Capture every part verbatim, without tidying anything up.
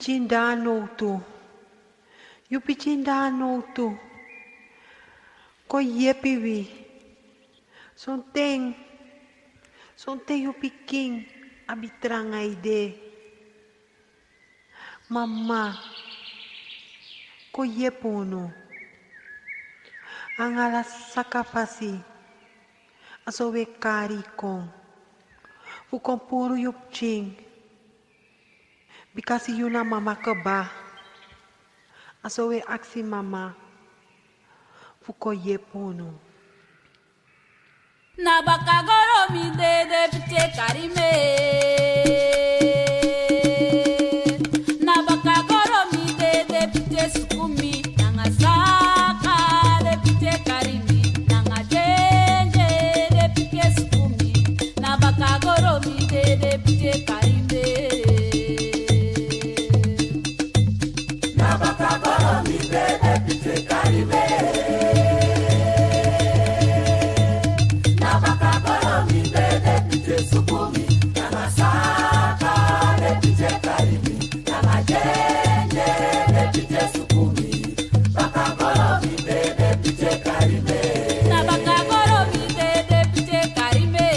Pikin de na nowtu. Yu pikin de na nowtu. Kon yepi wi. Sonten, sonten yu pikin abi tranga ede. Mama, kon yepi unu. Nanga ala saka fasi, a so wi e kari kon. Fu kon puru yu pikin. Bikasi yu na mama kaba. A so wi e aksi mama fu kon yepi unu. Na baka goro mi dede pikin e kari mi. Na baka goro mi dede pikin e suku mi. Nanga saka de pikin e kari mi. Nanga dyenje de pikin e suku mi. Na baka goro mi dede pikin e kari mi. Na baka goro mi dede pikin e kari mi. Na baka goro mi dede pikin e suku mi. Nanga saka de pikin e kari mi. Nanga dyenje de pikin e suku mi. Baka goro mi dede pikin e kari mi. Na baka goro mi dede pikin e kari mi.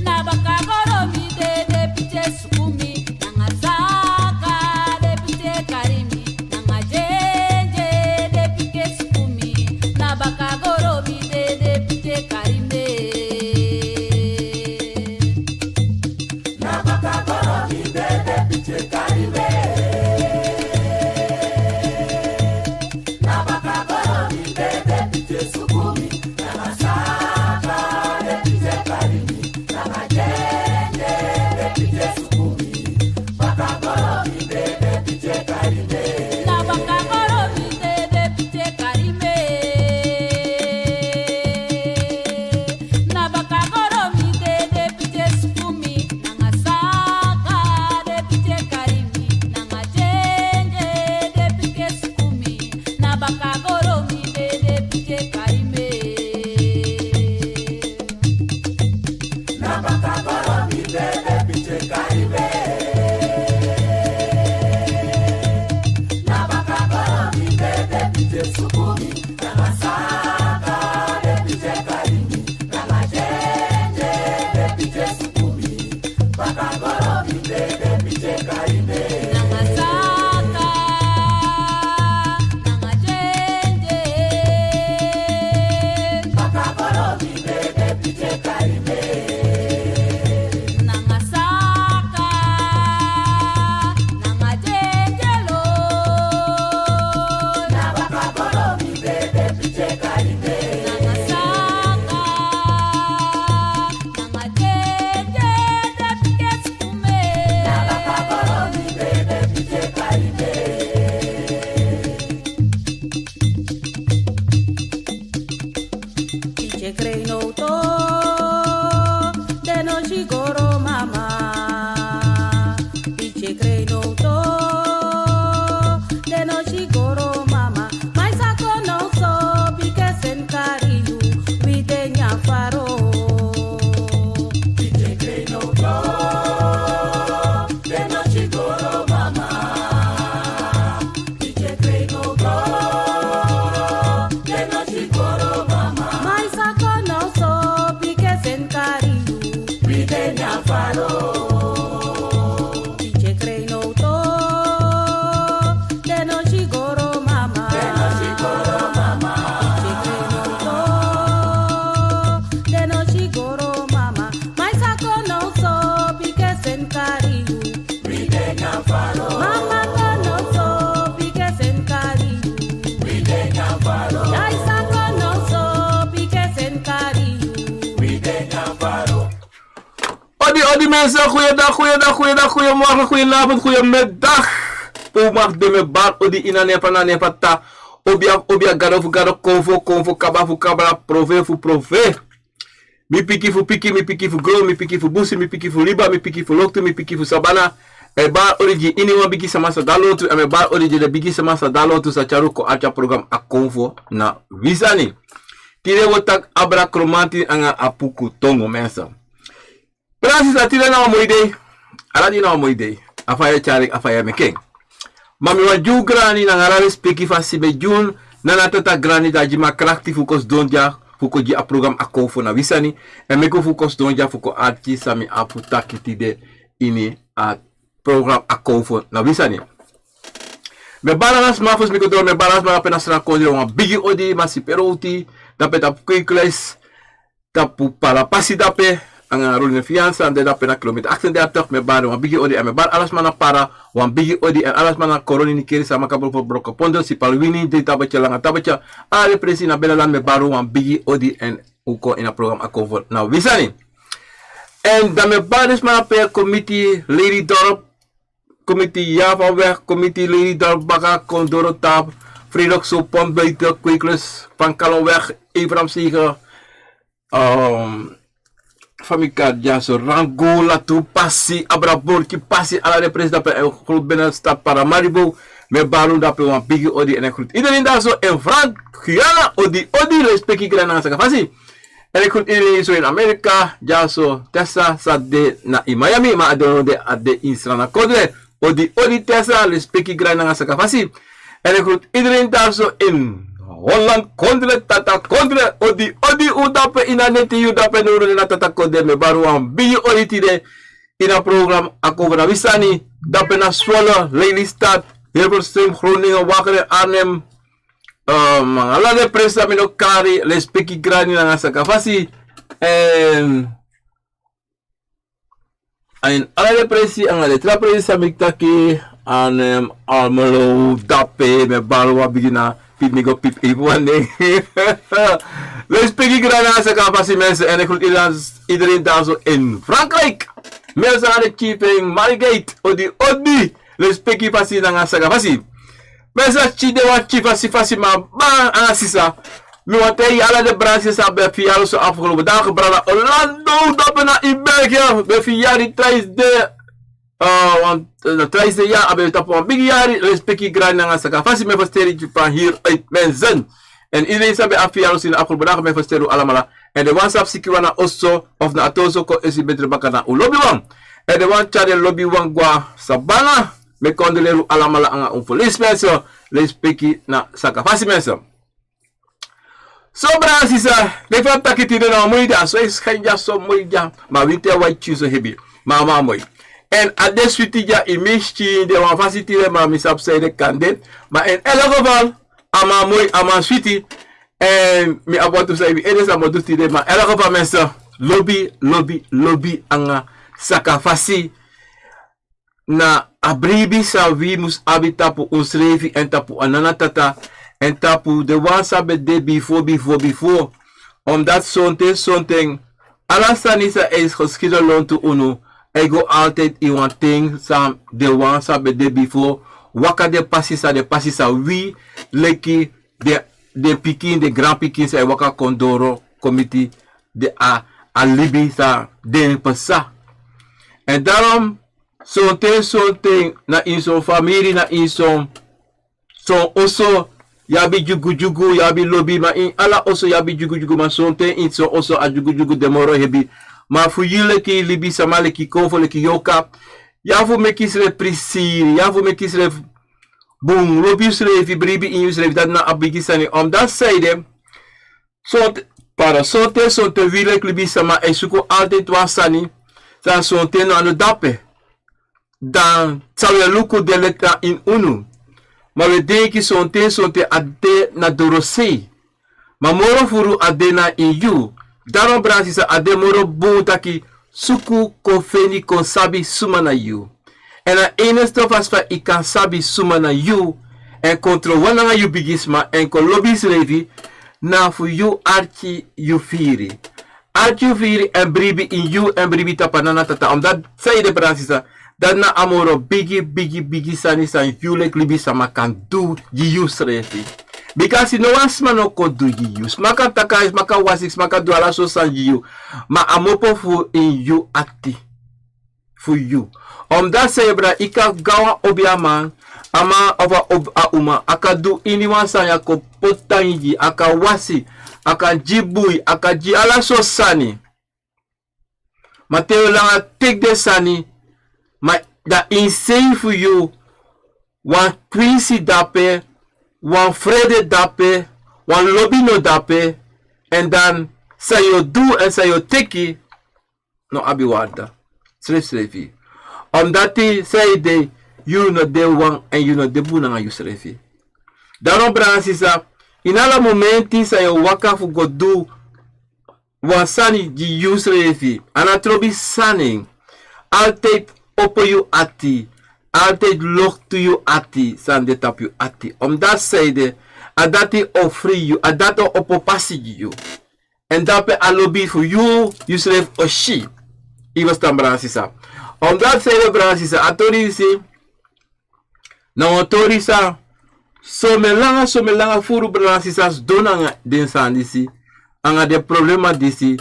Na baka goro mi dede pikin e suku mi. Nanga saka de pikin e kari mi. Nanga dyenje de pikin e suku mi. Na baka goro mi dede pikin e kari mi. Na baka goro mi dede pikin e kari mi. Na baka goro mi dede pikin e suku mi. Nanga saka de pikin e kari mi. Nanga dyenje de pikin e suku mi. Baka goro mi dede pikin e kari mi. Na baka goro mi dede pikin e kari mi. Na baka goro mi dede pikin e suku mi. Nanga saka de pikin e kari mi. Nanga dyenje de pikin e suku mi. Na baka goro mi dede pikin e kari mi. Na baka goro mi dede pikin e kari mi. Na baka goro mi dede pikin e suku mi. Nanga saka de pikin e kari mi. Nanga dyenje de pikin e suku mi. Baka goro mi dede pikin e kari mi. Nanga saka. Nanga dyenje. Baka goro mi dede pikin e kari mi. Nanga saka. Nanga dyenje lo. Na baka goro mi dede pikin e kari mi. Nanga saka. Nanga dyenje de pikin e suku mi. Na baka goro mi dede pikin e kari mi. Pikin e krei nowtu, den no si goro mama. Pikin e krei nowtu, den no si goro mama. Ma yu sa kon now so, bika a sen kari yu, wi de nyan faro. Pikin e krei nowtu, den no si goro mama. Pikin e krei nowtu, den no si goro mama. Ma yu sa kon now so, bika a sen kari yu, wi de nyan faro. Pikin e krei nowtu, den no si goro mama. Den no si goro mama. Pikin e krei nowtu, den no si goro mama. Ma yu sa kon now so, bika a sen kari yu. Wi de nyan faro. Mama kon now so, bika a sen kari yu. Wi de nyan faro. Dada sa kon now so, bika a sen kari yu. Wi de nyan faro. Odi, odi mensen, goeiedag, goeiedag, goeiedag, goeiemorgen, goedenavond, goeiemiddag. Fu mi mag de mi bari odi ini a nen fu, na a nen fu Tata. Obia, obia, gado fu gado, konfo, konfo, kaba fu kaba, profe fu profe. Mi piki fu piki, mi piki fu gron, mi piki fu busi, mi piki fu liba, mi piki fu loktu, mi piki fu sabana. Mi e bari odi gi iniwan bigi sama san de na lotu, èn mi e bari odi gi den bigi sama san de na lotu san tyari un kon arki a program A Konfo na Wi Sani. Tide wi o taki abra kromanti anga a puku tongo, mensen. Brada, sisa, tide na wan moi dei. Ala di na wan moi dei. A fa yu e tyari, a fa yu e meki en. Ma mi wani gi un grani nanga ala respeki fasi mi e gi un. Nana tata grani di a gi mi a krakti fu kon sidon dya, fu kon gi a program Akomfo na wi sani. Èn meki un fu kon sidon dya fu kon arki san mi abi fu taki tide ini a program Akomfo na wi sani. Mi e bari ala sma, fosi mi kon doro, mi e bari ala sma dape na Sranan Kondre wan bigi odi, Masipe Rowti, dape tapu Kwikles, tapu Palapasi dape, anga Rolin Fiansa, dan dape na kilomita achtendertig, mi e bari wan bigi odi, èn mi e bari ala sma na Para wan bigi odi, èn ala sma na Koroni, Nikeri, Saamaka, Broko, Broko Pondo, Sipaliwini, Dri Tabetya, Langa Tabetya, ala den presi na Benaland, mi e bari wan bigi odi, èn un kon ini a program Akomfo na wi sani. Èn dan mi e bari den sma dape, komiti Lelydorp, komiti Java weg, komiti Lelydorp baka, Kondoro tapu, Frederikszoon, Pontbuiten, Kwikles, Van Kallenweg, Abraham Seger, um, Famika dyaso, Rangoon, Latu, Pasi, Abraborki, Pasi, ala den presi dape, èn groot binnenstad Paramaribo, mi e bari un dape wan bigi odi èn groet iedereen daar zo in Frank, Guyana, odi, odi, respeki, grani nanga sakafasi. Èn groet iedereen zo in Amerika, dyaso, Tessa, san de na in Miami, ma a de no de, a de in Sranan Kondre. Odi, odi, Tessa, respeki, grani nanga sakafasi. Èn groet iedereen daar zo in Holland Kondre, Tata Kondre, odi, odi, un dape ini a neti, un dape no, na Tata Kondre, mi e bari wan bigi odi tide ini a program Akomfo na wi sani, dape na Zwolle, Lelystad, Hilversum, Groningen, Wageningen, Arnhem, um, ala den presi san mi no kari, respeki, grani nanga sakafasi. Èn, èn ala den presi, anga den tra presi san mi taki, Arnhem, Almelo, dape, mi e bari wan bigi na, pipi mi go pipi, pipi wan nen. Respeki, grani nanga sakafasi, mensen, èn groet iedereen, iedereen daar zo in Frankrijk. Mensen, aan de chief in Margate, odi, odi. Respeki fasi nanga sakafasi. Mi sa tyari den wan tyari fasi fasi, ma bra nanga sisa. Mi wani taigi ala den brada sisa san ben firi yari so afgelopen dagen. Brada Orlando, dape na in België, ben firi yari, trijs de, eh, wan, eh, trijs de yari, a ben tapu wan bigi yari, respeki, grani nanga sakafasi, mi e festeri yu van hier uit, mensen. Èn iedereen san ben abi firi yari so ini a afgelopen dagen, mi e festeri un alamala. Èn den wan san abi sikiwan na oso, of na a toso, kon esi betre baka, na un lobiwan. Èn den wan tyari den lobiwan go na sabana, mi e kondoleri un alamala anga un verlies, mensen. Respeki nanga sakafasi, mensen. So, brada sisa, leki fa mi taki tide, na wan moi dei, a soi skin dya, so moi dya, ma winti e waiti yu so hebi. Ma a man moi. Èn a de switi dya, i misi den wan fasi tide, ma mi sabi san ede kan de. Ma in elk geval, a man moi, a man switi. Èn mi abi wantu sani san mi ede sa mu du tide, ma in elk geval, mensen, lobi, lobi, lobi anga sakafasi. Na a bribi san wi mus abi tapu unsrefi èn tapu a nana tata èn tapu den wan san ben de bifo, bifo, bifo. Omdat sonten, sonten, ala sani san e geskidi lontu unu, e go altijd ini wan ten san den wan san ben de bifo waka den pasi san, den pasi san wi leki den, den pikin, den granpikin san e waka kon doro kon miti den a, a libi san den pasa. Èn daarom, sonten, sonten, na ini son famiri, na ini son, son oso, yu abi dyugudyugu, yu abi lobi, ma ini ala oso yu abi dyugudyugu, ma sonten ini son oso a dyugudyugu de moro hebi. Ma fu yu leki libisama, leki konfo, leki yorka, yu abi fu meki yusrefi prisiri, yu abi fu meki yusrefi bun, lobi yusrefi, bribi ini yusrefi, dati na a bigi sani. Omdat san ede, sonten, pardon, sonten, sonten wi leki libisama e suku altijd wan sani san sonten no, a no de ape. Dan san wi e luku de leki na ini unu. Ma wi e denki sonten, sonten a de na dorosei. Ma moro furu a de na ini yu. Daarom, brada sisa, a de moro bun taki suku kon feni, kon sabi suma na yu. Èn a enigste fasi fa yu kan sabi suma na yu èn kon trouwan nanga yu bigisma èn kon lobi yusrefi, na fu yu arki yu firi. Arki yu firi èn bribi ini yu èn bribi tapu a nana tata. Omdat san ede, brada sisa, dati na a moro bigi, bigi, bigi sani san yu leki libisama kan du gi yusrefi. Bikasi no wan sma no kon du gi yu. Sma kan taki, sma kan wasi, sma kan du ala sortu sani gi yu. Ma a mu opo fu ini yu ati. Fu yu. Omdat san ede, brada, yu kan go na wan obiaman, a man of a, of a uma, a kan du iniwan sani, a kan poti tangi gi yu, a kan wasi, a kan gi bui, a kan gi ala sortu sani. Ma te yu langa teki den sani, Ma dan insei fu yu, wan kwinsi dape, wan frede dape, wan lobi no dape, èn dan san yu o du èn san yu o teki, no abi warda. Srefsrefi. Omdati san ede, yu no de wan èn yu no de bun nanga yusrefi. Daarom brada sisa, ini ala momenti san yu o waka fu go du wan sani gi yusrefi, a no trobi sani. Altijd opo yu ati. Altijd loktu yu ati san de tapu yu ati. Omdati san ede, a dati o fri yu, a dati o opo pasi gi yu. Èn dape a lobi fu yu, yusrefi o si. Yu e ferstan brada sisa. Omdati san ede brada sisa, a tori disi na wan tori san somen langa, somen langa furu brada sisa sidon nanga den sani disi, nanga den problema disi.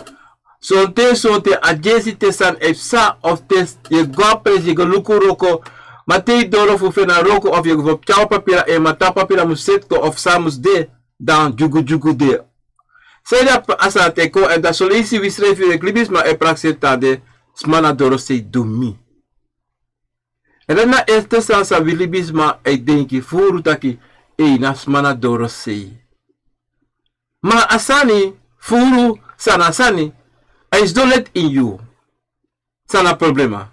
Sonten, sonten a dyesi te sani e psa, of te yu e go a presi yu e go luku wroko, ma te yu doro fu feni a wroko of yu e go fu tyari papira, en ma te a papira mus seti kon of san mus de, dan dyugudyugu de. San ede a sani e kon, èn dan son leisi wi srefi, wi e, libisma e prakseri tan de, sma na dorosei du mi. Èn dati na erste sani san wi libisma e denki furu taki, ei, na sma na dorosei. Ma a sani furu san na sani, a e sidon leti ini yu. San na problema?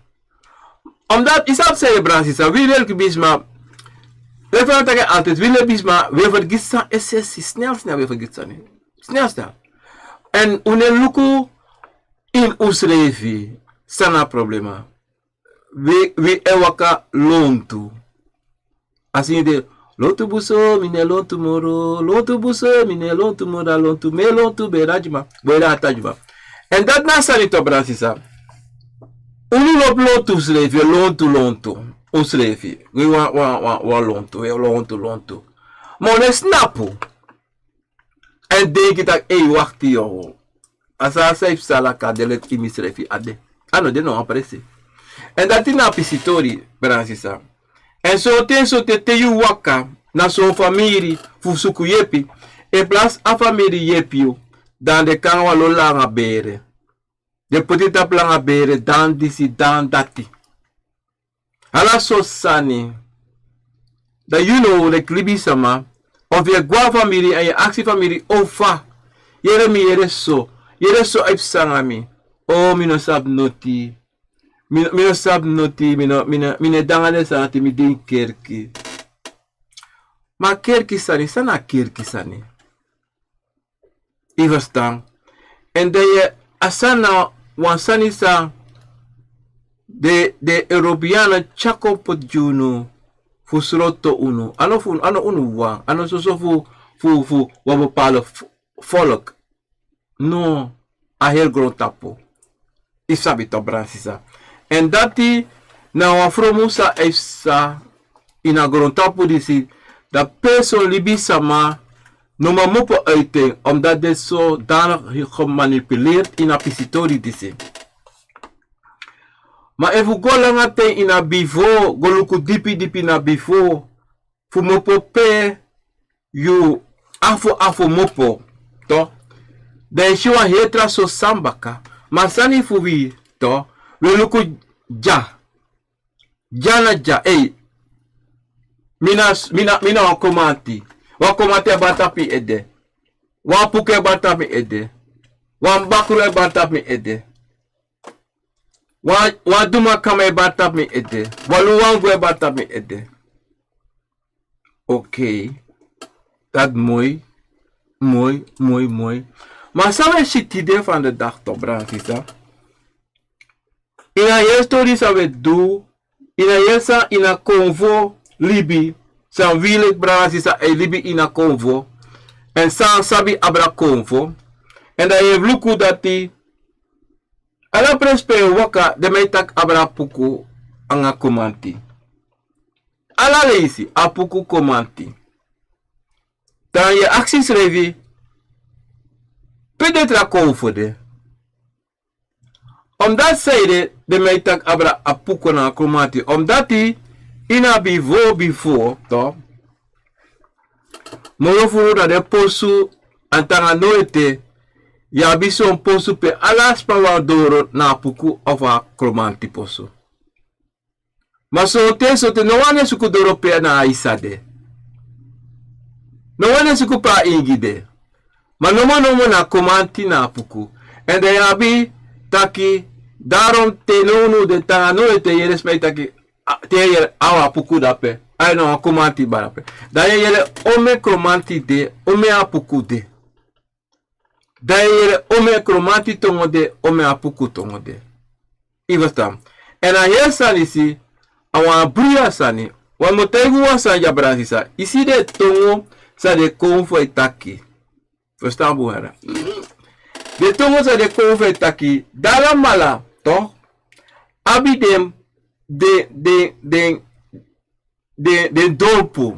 Omdati yu sabi san ede brada sisa, wi libisma, wi e fergiti taki altijd, wi libisma wi e fergiti sani es'esi, snel snel wi e fergiti sani. Snel snel. Èn un no e luku ini unsrefi san na problema. Wi, wi e waka lontu. A sani de, lontu bun so, mi no e lontu moro, lontu bun so, mi no e lontu moro, a lontu mi e lontu, bere a dyuma, bere a ta dyuma. Èn dati na a sani tu brada sisa. Unu lobi lontu unsrefi, lontu, lontu unsrefi. Wi wan, wan, wan, wan lontu, wi e lontu, lontu. Ma un no e snapu. Èn denki taki, ei, wakti yo. A sani san e psa laka de leti ini misrefi, a de. A no de na wan presi. Èn dati na a pisitori, brada sisa. Èn sonten, sonten te yu waka na son famiri fu suku yepi, in plaats a famiri yepi yu, dan den kon nanga wan lo langa bere. Den poti tapu langa bere, dan disi, dan dati. Ala sortu sani. Dan yu no, leki libisma, efu yu e go a famiri èn yu e aksi famiri: o fa, yere mi yere so, yere so e psa nanga mi. O, mi no sabi noti. Mi, mi no sabi noti, mi no, mi no, mi no e de nanga den sani dati, mi de ini kerki. Ma kerki sani, san na kerki sani? Yu e ferstan? Èn dan yu e, a sani na wan sani san den, den Europeanen tyari kon poti gi unu fu sroto unu. A no fu, a no unu wawan, a no soso fu, fu, fu wan bepaalde vo-, volk. No, a heri grontapu. Yu sabi tok, brada sisa. Èn dati na wan fromu san e psa ini a grontapu disi, dan pe son libisma no man mopo uiti en, omdat den zodanig gemanipuleerd ini a pisitori disi. Ma efu go langa ten ini a bifo, go luku dipi dipi na bifo, fu mopo pe yu afo afo mopo, tok, dan yu si wan heri tra sortu sani baka. Ma sani fu wi, tok, wi e luku dya. Dya na dya, ei. Mi na, mi na, mi na wan kromanti. Wan kromanti e bari tapu mi ede. Wan apuku e bari tapu mi ede. Wan bakru e bari tapu mi ede. Wan, wan dumakama e bari tapu mi ede. Wan luwangu e bari tapu mi ede. Oké. Dati moi, moi, moi, moi. Ma san wi e si tide fu a dei, tok, brada sisa? Ini a heri stori san wi e du, ini a heri sani, ini a konfo libi, san wi leki brada sisa e libi ini a konfo, èn san sabi abra konfo, èn dan yu e luku dati, ala presi pe yu e waka, den man e taki abra apuku nanga kromanti. Ala leisi, apuku, kromanti. Dan yu e aksi yusrefi, pe den tra konfo de? Omdat san ede den man e taki abra apuku nanga kromanti? Omdati ini a bifo, bifo, tok, moro furu na den posu, èn te nanga now ete, yu abi son posu pe ala sma wani doro na apuku of a kromanti posu. Ma sonten sonten no wan e suku doro pe na a isa de. No wan e suku pe a ingi de. Ma nomo nomo na Kumanti na Apuku. Èn den abi taki, daarom te nownow den tan a no ete yere sma e taki, a, te yere a wan Apuku dape. Ai no, a Kumanti bari ape. Dan yu e yere omeni Kumanti de, omeni Apuku de. Dan yu e yere omeni Kumanti tongo de, omeni Apuku tongo de. Yu e ferstan? Èn a heri sani disi, a wan bruya sani. Wan mi o taigi wan sani dya, brada nanga sisa. Yu si den tongo san den kon fu e taki. Ferstan bun, heri. Den tongo san den kon fu e taki, den alamala, toch, abi den, den, den, den den, den dorpu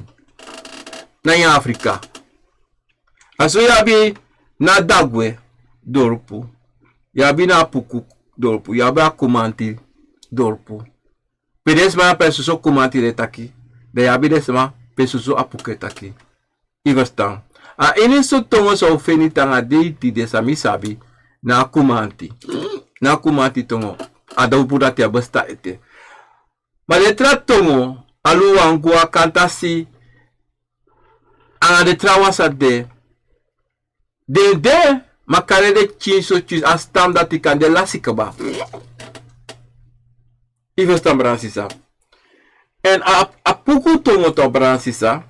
na ini Afrika. A so yu abi na Dagwe dorpu, yu abi na Apuku dorpu, yu abi a Kumanti dorpu. Pe den sma pe soso Kumanti e taki, dan yu abi den sma pe soso Apuku e taki. Yu e ferstan? A ini so tongo san un feni te nanga dei tide san mi sabi, na Kumanti. Na Kumanti tongo. A dorpu dati e bestaan ete. Ma den tra tongo, Aluwangu, Akantasi, anga den trawan san de, den de, ma kande den pikinso, pikinso, a stam dati kan de lasi kaba. Yu e ferstan, brada nanga sisa? Èn a, a Apuku tongo toch, brada nanga sisa.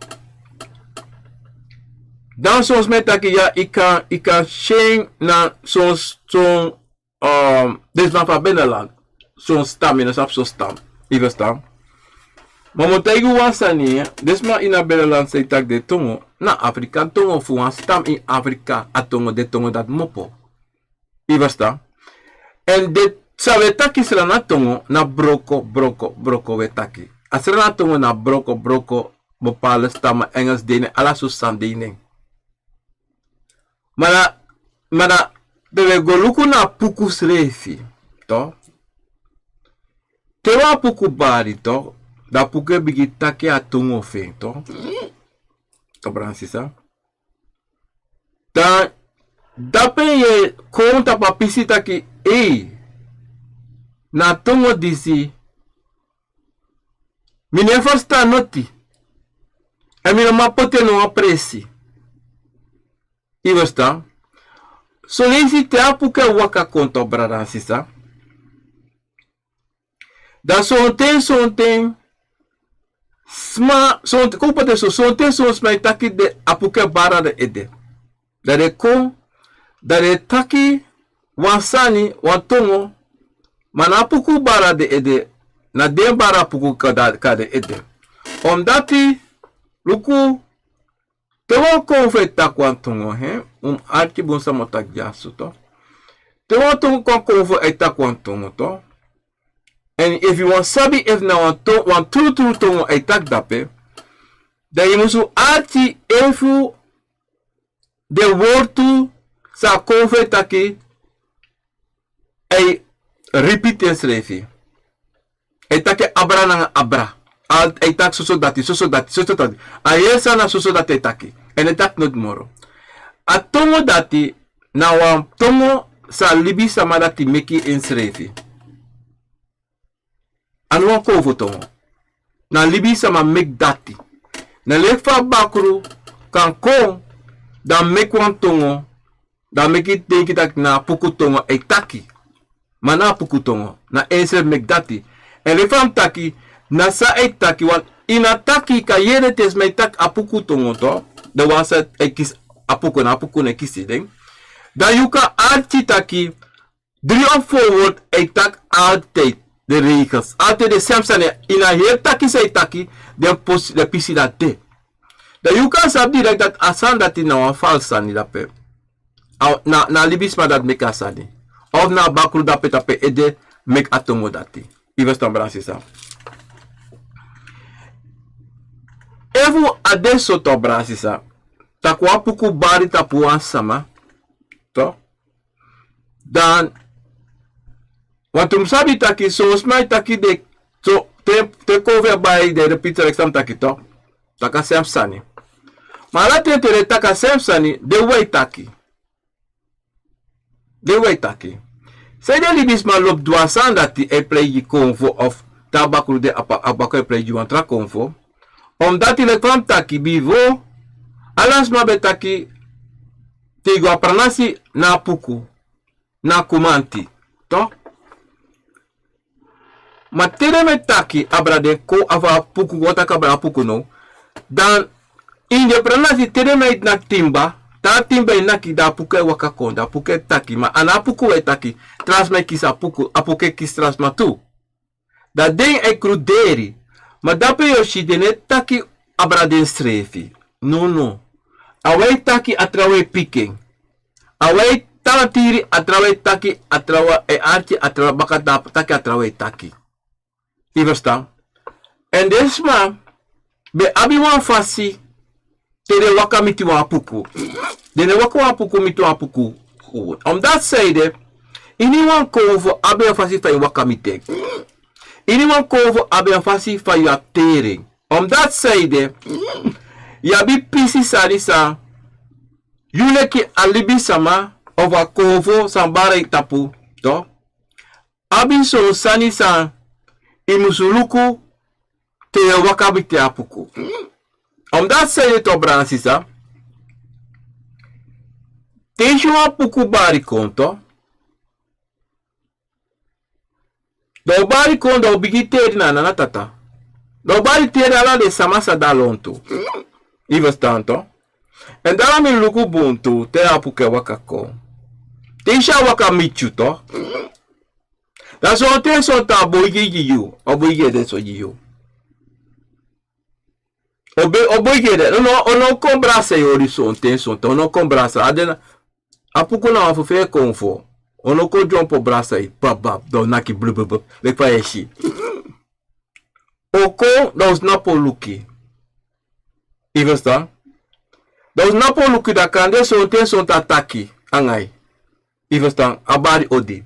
Dan son sma e taki ya, yu kan, yu kan si en na son, son, um, den sma fu a binnenland. Son stam, yu no sabi son stam. Yu e ferstan? Ma mi o taigi wan sani, den sma ini a binnenland san e taki den tongo, na Afrika tongo, fu wan stam ini Afrika, a tongo, den tongo dati kmopo. Yu e ferstan? Èn den san wi e taki Sranan tongo, na broko, broko, broko wi e taki. A Sranan tongo na broko, broko, bepaalde stam, Engels de ini en, ala sortu sani de ini en. Ma na, ma na, te wi e go luku na Apuku srefi, toch. Te wan Apuku bari, toch, dan Apuku e bigin taki a tongo fu en, toch. Toch, brada nanga sisa? Dan, dape yu e kon tapu a pisi taki, ei, na tongo disi, mi no e ferstan noti. Èn mi no man poti en na wan presi. Yu e ferstan? Son leisi te Apuku e waka kon toch, brada nanga sisa. Dan sonten, sonten, sma, sonten, kon poti en so, sonten son sma e taki den Apuku e bari den ede. Dan den kon, dan den e taki wan sani, wan tongo, ma na Apuku bari den ede, na den bari Apuku kaba, kaba den ede. Omdati, luku, te wan kon fu e taki wan tongo, hè, un mus arki bun san mi o taki dyaso toch. Te wan tongo kon, kon fu e taki wan tongo toch. Èn efu yu wani sabi efu na wan ton-, wan trutru tongo e taki dape, dan yu musu arki efu den wortu san a kon fu e taki e ripiti ensrefi. E taki abra nanga abra. Al-, e taki soso dati, soso dati, soso dati. A yere san na soso dati e taki. Èn e taki noti moro. A tongo dati na wan tongo san libisama dati meki ensrefi. A no wan konfo tongo. Na libisama meki dati. Na leki fa bakru kan kon, dan meki wan tongo, dan meki denki taki na Apuku tongo e taki. Ma na Apuku tongo, na ensrefi meki dati. Èn leki fa mi taki, na san e taki, want yu no e taki, yu kan yere te sma e taki Apuku tongo toch, den wan san e kisi Apuku, na Apuku no e kisi den. Dan yu kan arki taki, drie of vier woord e taki altijd de regels. Altijd dezelfde sani. Ini a heri taki san e taki, den pos-, den pisi dati de. Dan yu kan sabi direct taki a sani dati na wan falsi sani dape. A, na, na libisma dati meki a sani. Of na bakru dape tapu en ede meki a tongo dati. Yu e ferstan, brada nanga sisa? Efu a de so toch, brada nanga sisa, taki wan Apuku bari tapu wan sama, toch? Dan, want un mus sabi taki, son sma e taki den, so, te, te kon fu e bari den e ripiti san mi taki toch. Taki a srefi sani. Ma ala ten te den e taki a srefi sani, den wi e taki. Den wi e taki. San ede libisma lobi du a sani dati e pleigi konfo of te a bakru de, a pa-, a bakru e prei gi wan tra konfo. Omdati leki fa mi taki bifo, ala sma ben taki te i go a pranasi na a puku, na kumanti. Toch? Ma te den ben taki abra den kon, a fu a puku, go taki abra a puku now. Dan ini den pranasi te den ben e naki timba, te a timba e naki, dan a puku e waka kon, dan a puku e taki. Ma a no a puku e taki, tra sma e kisi a puku, a puku e kisi tra sma tu. Dan den e kruderi. Ma dape yu o si den no e taki abra densrefi. Nono. A wan e taki, a trawan e piki en. A wan e tan tiri, a trawan e taki, a trawan e arki, a trawan baka ta-, taki, a trawan e taki. I ferstan? Èn den sma ben abi wan fasi te den waka miti wan puku. Den no e waka wan puku miti wan puku. Omdati sanede, iniwan konfo abi en fasi fa yu waka miti en. Iniwan konfo abi en fasi fa yu abi teri en. Omdati sanede, yu abi pisi sani san yu leki a libisama of a konfo san bari tapu, toch? Abi son sani san i musu luku te yu e waka miti a puku. Omdati sanede, toch, brada sisa, te i si wan puku bari kon, toch, dan u bari kon, dan u bigin teri na nana tata. Dan u bari teri ala den sama san de a lontu. I ferstan, toch? Èn dan mi luku bun tu te a puku e waka kon. Te i si a waka miti yu, toch, dan sonten sonten a boigi gi yu, a boigi ede so gi yu. O be-, o boigi ede. No, no, o no kon brasa yu, oli, sonten sonten o no kon brasa. A de na, a puku na wan fufee konfo. O no kon dyompo brasa yu, bab, bab, dan o naki, blub, blub, blub, leki fa yu e si. O kon, dan o snapu, o luku. I ferstan? Dan o snapu, o luku, dan kande sonten sonten a taki anga yu. I ferstan? A bari odi.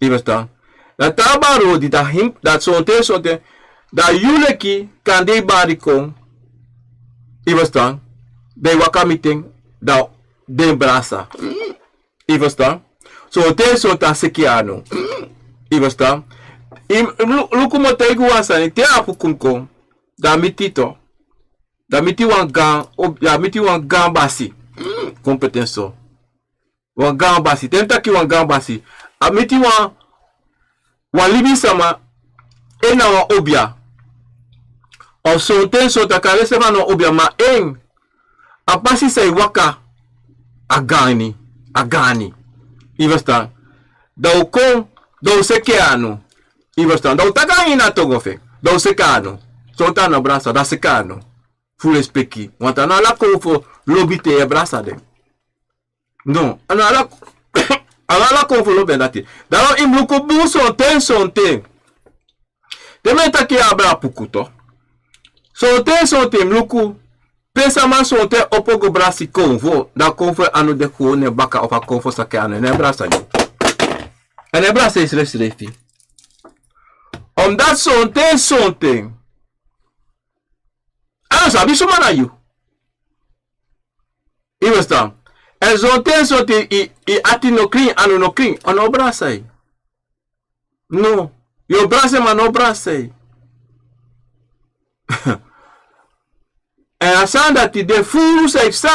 I ferstan? Dan te a bari odi, dan hin-, dan sonten sonten, dan yu leki kande i bari kon. I ferstan? Dan i waka miti en, dan den brasa. I ferstan? Sonten sonten a seki yu anu. I ferstan? I lu-, luku, mi o taigi wan sani, te a puku kon, dan a miti, toch, dan a miti wan gaan, o, dan a miti wan gaan basi. Kon peti en so. Wan gaan basi. Te mi taki wan gaan basi, a miti wan, wan libisama, en na wan obia. Of sonten sonten a kan de srefi a no obia, ma en, a pasi san yu waka, a gaani, a gaani. I ferstan? Dan u kon, dan u seki en anu. I ferstan? Dan u taki anga en ini a tongo fu en. Dan u seki en anu. Sonten a no brasa, dan seki en anu. Fu lespeki. Want a no ala konfo lobi te yu e brasa den. No, a no ala, a no ala konfo lobi en dati. Dan i mu luku bun sonten sonten. Te mi e taki abra puku, toch, sonten sonten i mu luku. Pe sama sonten opo go brasi konfo, dan konfo anu de kon na en baka, of a konfo saki en anu, en no e brasa yu. En no e brasa yu srefsrefi. Omdati sonten sonten a no sabi suma na yu. I ferstan? Èn sonten sonten i, i ati no klin, anu no klin, a no brasa yu. No. Yu o brasa en, ma a no brasa yu. Èn a sani dati de furu san i psa,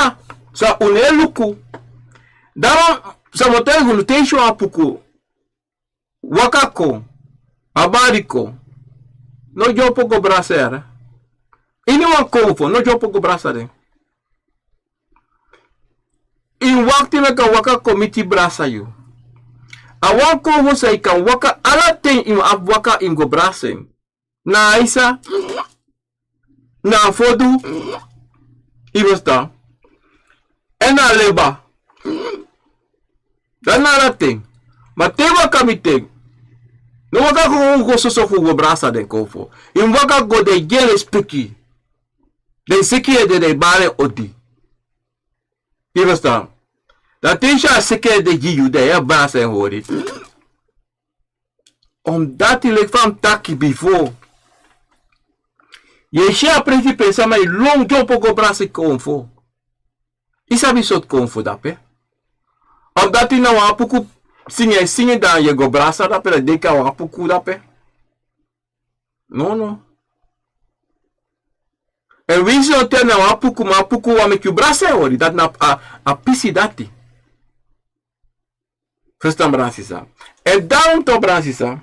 san un no e luku. Daarom san mi o taigi unu, te i si wan puku waka kon, a bari kon, no dyompo go brasa en. Iniwan konfo, no dyompo go brasa den. I mu wakti meki a waka kon miti brasa yu. A wan konfo san i kan waka ala ten, i mu abi waka, i mu go brasa en. Na a isa, na a fodu, i ferstan, èn na a leba. Dati na ala ten. Ma te i waka miti en, no waka go, go soso fu go brasa den konfo. I mu waka go, den e gi en lespeki. Den e seki ede, den e bari en odi. I ferstan? Dan te i si a seki ede gi yu, dan yu e brasa en hori. Omdati leki fa mi taki bifo, yu e si a presi pe sama e lon dyompo go brasa konfo. I sabi sortu konfo dape? Omdati na wan puku singi e singi, dan yu e go brasa dape, dan denki a wan puku dape. No, no. En winsi o ten na wan puku, ma a puku wan meki yu brasa e hori, dati na a, a pisi dati. Fustan, brada sisa. En dan tu, brada sisa,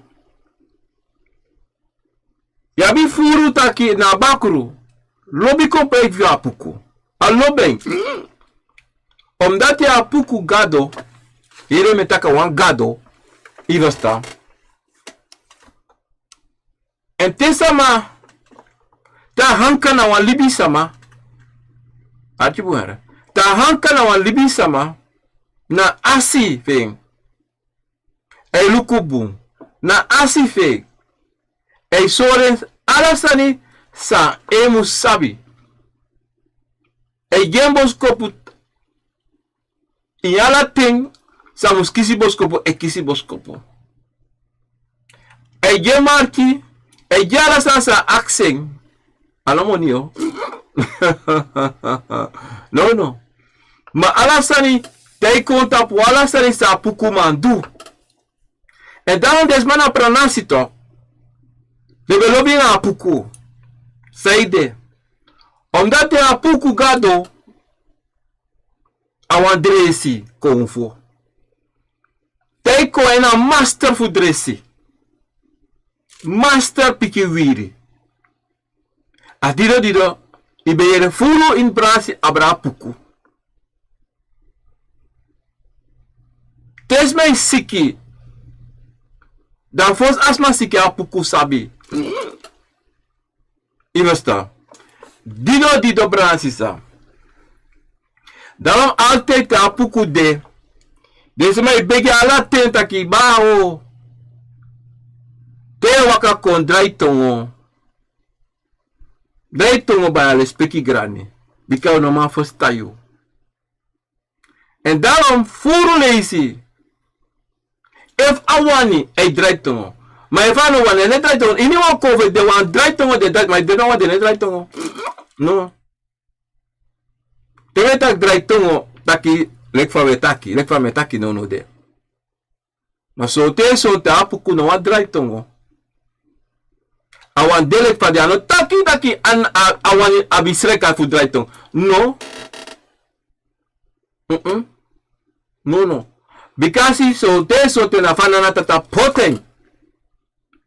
yu abi furu taki na a bakru lobi kon prei fu a puku. A lobi en. Omdati a puku gado, yere mi e taki a wan gado, yu fustan. En te sama, te a hanka na wan libisama, arki bun, te a hanka na wan libisama, na asi fu en, a e luku bun, na asi fu en, a e sori en ala sani san en mus sabi, a e gi en boskopu. Ini ala ten san mus kisi boskopu, a e kisi boskopu. A e gi en marki, a e gi en ala sani san a aksi en. A no moni o. No, no. Ma ala sani, te a e kon tapu ala sani san a puku man du. En dan den sma na pranasi tu, den ben lobi nanga a puku. Sanede? Omdati a puku gado a wan dresi konfo. Te a e kon, a na master fu dresi. Master pikin wiri. A dido dido, yu ben yere furu ini brasi abra a puku. Te sma e siki, dan fosi a sma siki a puku sabi. Yu fustan? Dido dido, brada sisa. Daarom altijd te a puku de, den sma e begi ala ten taki baa o, te yu e waka kon drai tongo. Drai tongo, baya lespeki grani. Bika yu no man fusutan yu. En daarom furu leisi, efu a wani, a e drai tongo. Ma efu a no wani, a no e drai tongo. Iniwan kon fu den wani drai tongo, den drai, ma den no wani, den no e drai tongo. No. Te wi e taki drai tongo, taki leki fa wi e taki, leki fa mi e taki nownow de. Ma sortu sortu a puku na wan drai tongo. A wani de leki fa den, a no taki taki a, a wani abi sreka fu drai tongo. No. Mm-mm. No, no. Bikasi sortu sortu na fa Nana Tata poti en.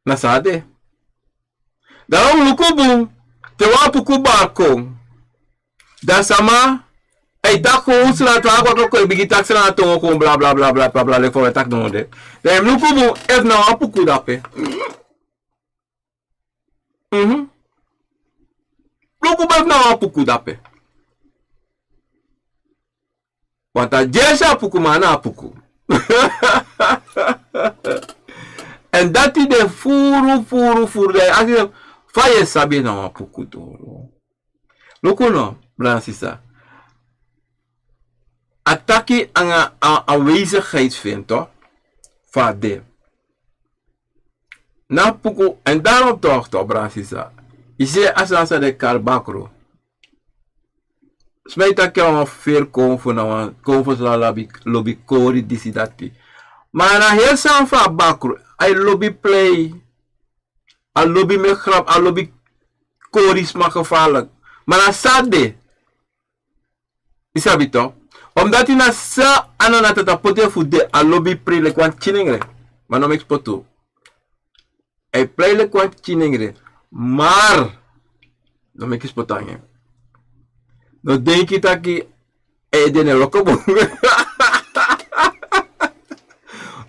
Na so a de. Dan un luku bun, te wan puku bari kon, dan sama e taki un srana tongo, kon e bigin taki srana tongo kon, bla bla bla bla bla, leki fa wi e taki nownow de. Dan yu mus luku bun efu na wan puku dape. Mhm. Luku bun efu na wan puku dape. Want a dyesi a puku, ma a no a puku. En dati de furu, furu, furu. Dan yu e aksi fa yu e sabi na wan puku doro. Luku no, brada sisa. A taki anga a, a aanwezigheid fu en, toch? Fa a de. Na puku, en daarom toch, toch, brada sisa. Yu si a sani san den e kari bakru. Sma e taki a wan feri konfo, na wan konfo san lobi, lobi kori, disi, dati. Ma na heri sani fu a bakru, a e lobi plei. A lobi meki grap, a lobi kori sma gevaarlijk. Ma na so a de. Yu sabi toch? Omdati na so a Nana Tata poti en fu de, a lobi prei leki wan pikinengre. Ma no meki spotu. A e prei leki wan pikinengre. Maar no meki spotu nanga en. No denki taki a ede no e wroko bun.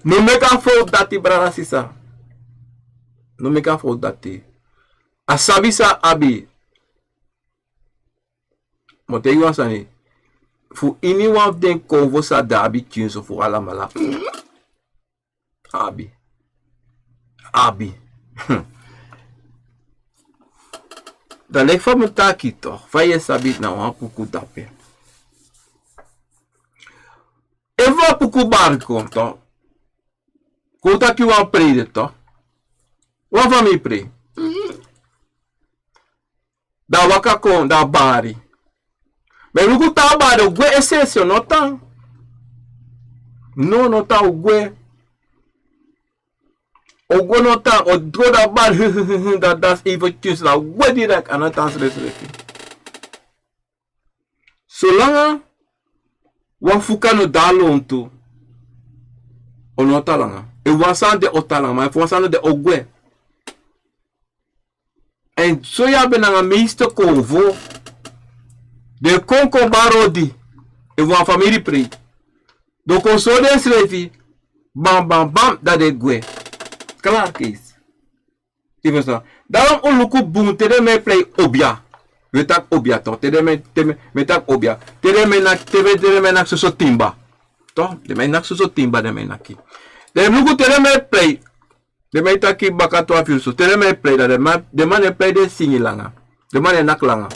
No meki a fowtu dati, brada sisa. No meki a fowtu dati. A sabi san a abi. Mi o taigi wan sani. Fu iniwan fu den konfo san de, a abi kinso fu alamala. A abi. A abi. Dan leki fa mi taki toch, fa yu e sabi na wan puku dape. Efu wan puku bari kon toch, kon taki wan prei de toch. Wan famiri prei. Dan a waka kon, dan a bari. Ma yu luku te a bari, o gwe, esi esi o no tan. No, no tan, o gwe. o go no tan, o go dan bari, dan dansi even tyus na we direct, a no tan srefsrefi. Solanga wan fuka no de a lontu, o no tan langa. Efu wan sani de o tan langa, ma efu wan sani no de o gwe. Èn so yu abi nanga meeste konfo, den kon kon bari odi, efu wan famiri prei, den kon sori densrefi, bam bam bam, dan den gwe. Klaar keisi. Yu ferstan? Daarom un luku bun te den man e prei obia. Wi e taki obia toch. Te den man, te man, mi e taki obia. Te den man e naki, te den, te den man e naki soso timba. Toch? Den man e naki soso timba, den man e naki. Den luku te den man e prei. Den man e taki baka twafu yuru so. Te den man e prei, dan den man, den man e prei, den singi langa. Den man e naki langa.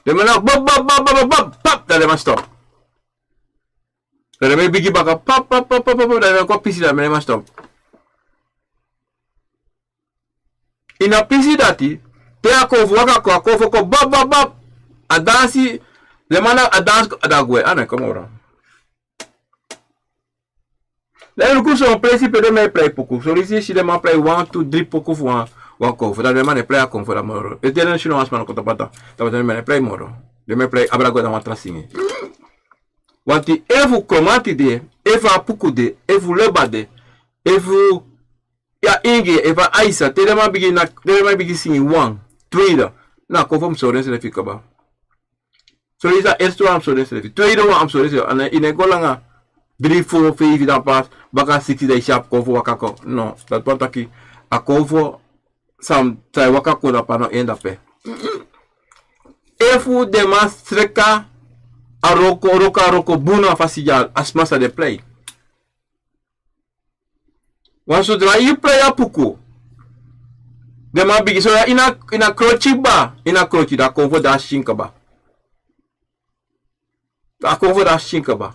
Den man e naki bab, bab, bab, dan den man stop. Dan den man e bigin baka pap, pap, pap, pap, pap, dan den man kon pisi, dan den man stop. Ini a pisi dati, te a konfo waka kon, a konfo kon bab, bab, bab. A dansi, den man na a dansi, a dan gwe, a no e kon moro. Dan yu luku son presi pe den man e prei poku. Son leisi yu si den man prei wan, tu, dri poku fu wan, wan konfo. Dan den man no e prei a konfo dati moro. Efu den no si no wan sma no kon tapu a tan, dan den man no e prei moro. Den man e prei abra go na wan tra singi. Wanti efu Kromanti de, efu Apuku de, efu Leba de, efu Ya ingi, efu a Aisa, te den man bigin na, te den man bigin singi wan, tweede, na konfo a mus sori densrefi kaba. Sori disi a eerste wan a mus sori densrefi, tweede wan a mus sori densrefi, a no, yu no e go langa, dri, fo, feifi dan pas, baka siksi dan yu si a konfo waka kon. No, dati wani taki, a konfo, san, san e waka kon dape a no en dape. Efu den man sreka, a wroko, wroko, a wroko bun na fasi di a sma sa de prei. Wan sodra yu prei a puku, den man bigin, so ya ini a, ini a kroti kba, ini a kroti, dan a konfo de a skin kba. Dan a konfo de a skin kba.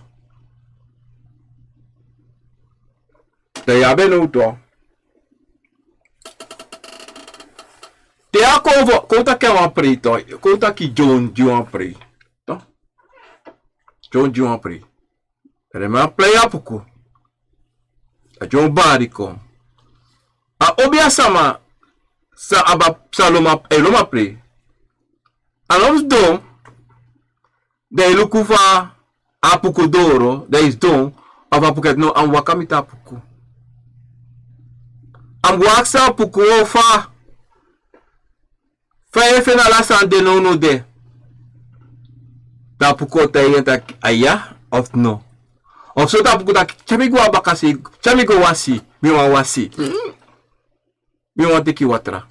Dan yu abi en now tu. Te a konfo, kon un taki a wan prei tu, kon un taki John gi wan prei. Tu. John gi wan prei. Dan den man prei a puku. A John bari kon. A obia sama, san abi, san lon man, e lon man prei. A no sidon, dan e luku fa a puku doro, dan e sidon, of a puku e de now, a mus waka miti a puku. A mus go aksi a puku o fa. Fa yu e feni ala sani de now now de. Dan a puku o taigi en taki, aya, of no. Of so dan a puku taki, tyari mi go a bakase, tyari mi go wasi, mi wani wasi. Mi wani teki watra.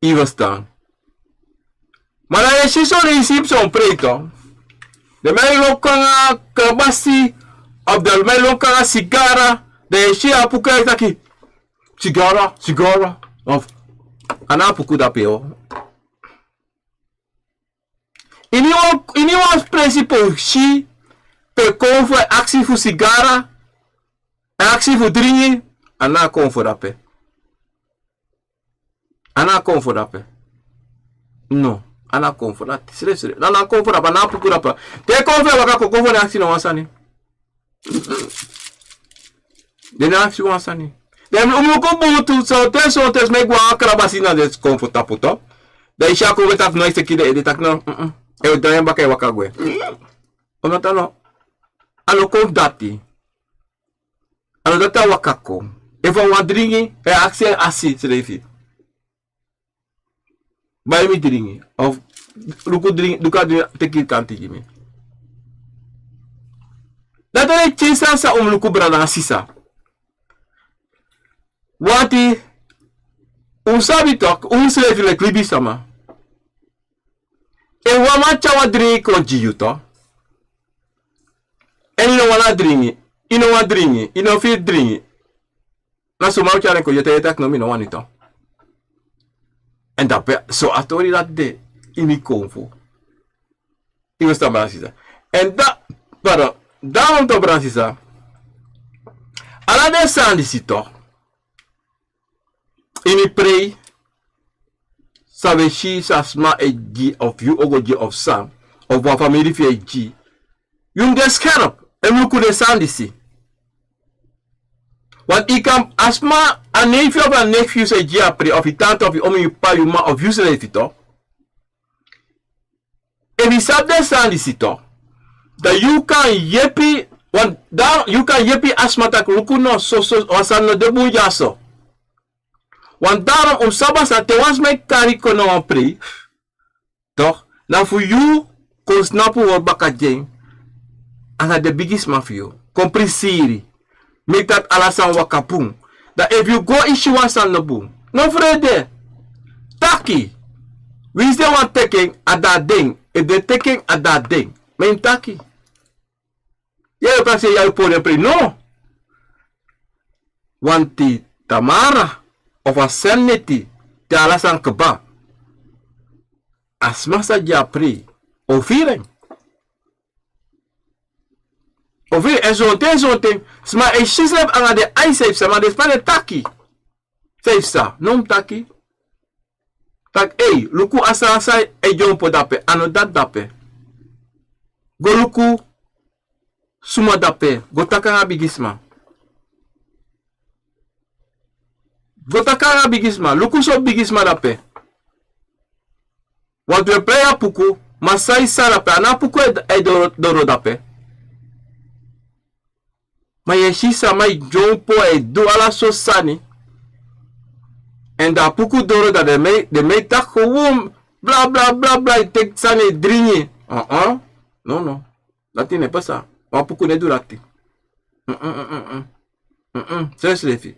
Yu ferstan. Ma dan yu e si son leisi son prei tu. Den man e lon kon nanga krabasi, of den man e lon kon nanga sigara, dan yu e si a puku e taki, sigara, sigara. Of, a no a puku dape o. Ini wan, ini wan presi pe un si, pe konfo e aksi fu sigara, e aksi fu dringi, a no a konfo dape. A no a konfo dape. No, a no a konfo dati. Srefsrefi. A no a konfo dape, a no a puku dape. Te konfo e waka kon, konfo no e aksi no wan sani. Den no e aksi wan sani. Dan un luku bun tu, sonten, sonten sma e go nanga krabasi na den konfo tapu tu. Dan yu si a konfo tapu no e seki den ede taki no. E o drai en baka e waka gwe. O no tan no. A no kon fu dati. A no dati a waka kon. Efu a wani dringi, e aksi en a srefi. Bai mi dringi. Of luku dringi, luku a dringi, teki kanti gi mi. Dati na den sani san un mus luku, brada nanga sisa. Wanti un sabi tok, un srefi leki libisama. Efu wan man tyari wan dringi kon gi yu tok, èn yu no wani a dringi, yu no wani dringi, yu no firi dringi. Na suma o tyari en kon gi yu, te yu e taki no, mi no wani tok. Èn dape so a tori dati de ini konfo. Yu e stan, brada sisa. Èn da, pardon, daarom tok, brada sisa. Ala den sani disi tok. Ini prei, san wi e si san sma e gi, of yu o go gi, of san, of wan famiri fu yu e gi. Yu mus de scherp, èn mus luku den sani disi. Want yu kan, a sma, a nefi fu yu of a nefi fu yu san e gi yu a pri, of yu tante of yu omi, yu p'pa, yu m'ma of yu srefi tu. Efu yu sabi den sani disi tu, dan yu kan yepi, want dan yu kan yepi a sma taki luku no, so, so, wan sani no de bun dyaso. Want daarom un sabi san te wan sma e kari kon na wan pri, toch, na fu yu kon snapu hori baka gi en, anga den bigisma fu yu, kon prisiri, meki dati ala sani waka bun. Dan efu yu go e si wan sani no bun, no frede. Taki. Winsi den wani teki en, a dati de. Efu den teki en, a dati de. Ma yu mus taki. Yu e taki se yu e pori en pri, no. Want te tamara of a sani neti, te ala sani kaba, a sma san gi a pri o firi en. O firi en. Sonten, sonten sma e si srefi anga den ai san yu psa, ma den sma no e taki san yu psa. No mus taki. Taki, ei, luku a sani san e dyompo dape, a no dati dape. Go luku suma dape, go taki anga bigisma. Go taki anga bigisma, luku so bigisma dape. Want wi e prei a puku, ma san yu sa dape, a no a puku e, e doro, doro dape. Ma yu e si sama e dyompo, e du ala sortu sani. Èn dan a puku doro, dan den e, den e taki gewoon bla, bla, bla, bla, yu teki sani e dringi. Uh-uh. No, no. Dati no e pasa. Wan puku no e du dati. Mm-mm, mm-mm, mm-mm. Mm-mm. Sensrefi.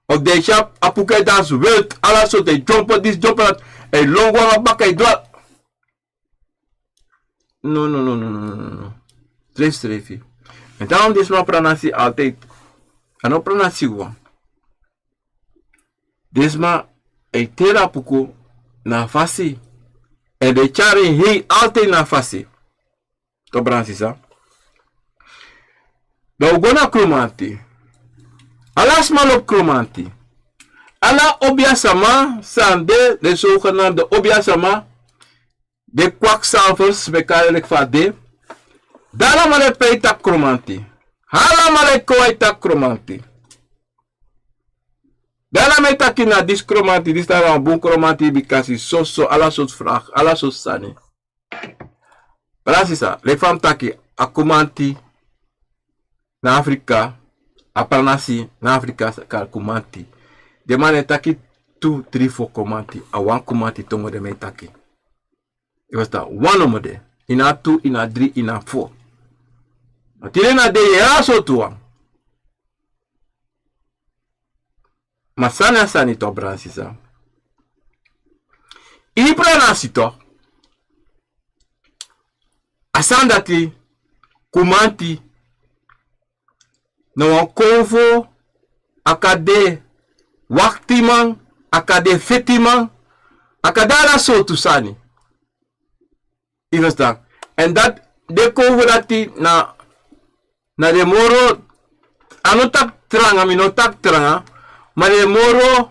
Of den e si a puku e dansi wild, ala sortu, e dyompo disi, dyompo dati, e lon go nanga baka, e du ala. No, no, no. Srefsrefi. Èn daarom den sma pranasi altijd. A no pranasi wan. Den sma e teri a puku na a fasi. Èn den e tyari en hei altijd na a fasi. Toch, brada nanga sisa. Dan un go na Kromanti. Ala sma lobi Kromanti. Ala obiasma san de, den zogenaamde obiasma, den kwakzalvers, mi e kari en leki fa a de. Dan alamala e prei taki Kromanti. Alamala e kon e taki Kromanti. Dan alamala e taki na disi Kromanti, disi na wan bun Kromanti, bikasi soso, ala sortu vraag, ala sortu sani. Brada nanga sisa, leki fa mi taki, a Kromanti na Afrika, a pranasi na Afrika kari Kromanti. Den man e taki tu, dri, fo Kromanti, a wan Kromanti tongo den man e taki. Yu e ferstan, wan nomo de. Ini a tu, ini a dri, ini a fo. Ma tide na dei yu e yere a sortu wan. Ma sani a sani toch, brada nanga sisa. Ini pranasi toch, a sani dati, Kromanti, na wan konfo, a kan de waktiman, a kan de fetiman, a kan de ala sortu sani. Yu e ferstan. Èn dati, den konfo dati na, na den moro, a no taki tranga, mi no taki tranga, ma den moro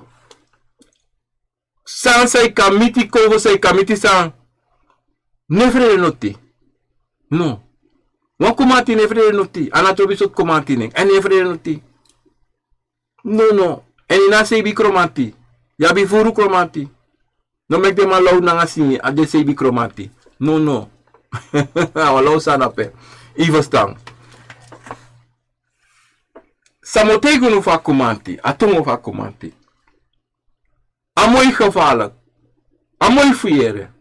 sani san yu kan miti, konfo san yu kan miti san no e frede noti. No. Wan Kromanti no e frede noti. A no abi sortu Kromanti nen. A no e frede noti. No, no. Èn yu no abi seibi Kromanti. Yu abi furu Kromanti. No meki den man law nanga singi, a de seibi Kromanti. No, no. A wan law sani dape. Yu e ferstan. San mi o taigi unu fu a Kromanti, a tongo fu a Kromanti. A moi gevaarlijk. A moi fu yere.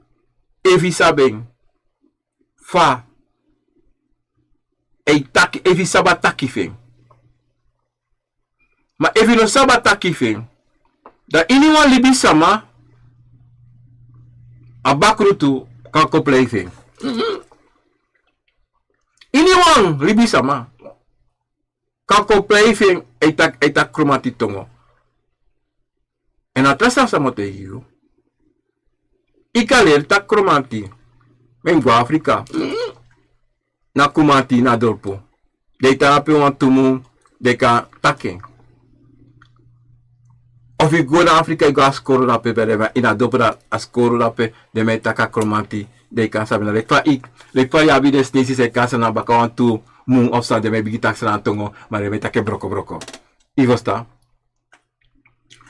Efu yu sabi en. Fa e taki, efu yu sabi a taki fu en. Ma efu yu no sabi a taki fu en, dan iniwan libisma a bakru tu kan kon prei fu en. Iniwan libisma kan kon prei fu en, e taki, e taki Kromanti tongo. Èn a tra sani san mi o taigi yu. Yu kan leri taki Kromanti. Mi e go Afrika. Na Kromanti na dorpu. Den e tan ape wantu mun, den kan taki en. Of yu go na Afrika, yu go a skoro dape, bere, ma ini a dorpu, na a skoro dape den man e taki a Kromanti, den kan sabi. Na leki fa yu, leki fa yu abi den Sinesi san e kon na baka wantu mun of san, den man e bigin taki sani na tongo, ma den man e taki en broko broko. Yu ferstan?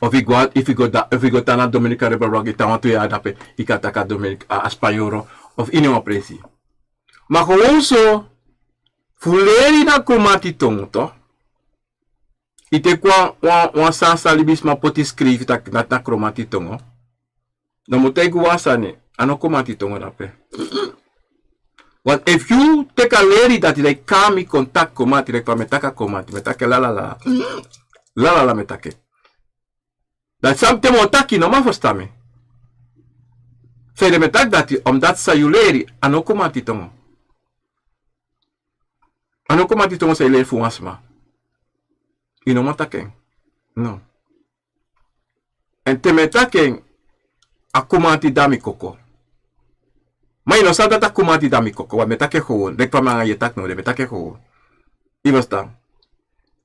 Of yu go, efu yu go tan na Dominican Republic, yu tan wantu yari dape, yu kan taki a Dominica, a Spanyoro, of ini wan presi. Ma gewoon so, fu leri na Kromanti tongo, toch? Yu teki wan, wan, wan sani san libisma poti skrifi taki dati na Kromanti tongo. Dan mi o taigi wan sani, a no Kromanti tongo dape. Want efu yu teki a leri dati, dan yu kon kon taki Kromanti, leki fa mi e taki a Kromanti, mi e taki lalala. Lalala mi e taki. Dan san mi te mi o taki, no man ferstan mi. Fa ede mi e taki dati, omdat san yu leri, a no Kromanti tongo. A no Kromanti tongo san yu leri fu wan sma. Yu no man taki en. No. Èn te mi e taki en, a Kromanti dan mi koko. Ma yu no sabi dati a Kromanti dan mi koko, want mi e taki en gewoon. Leki fa mi nanga yu e taki now, mi e taki en gewoon. Yu ferstan?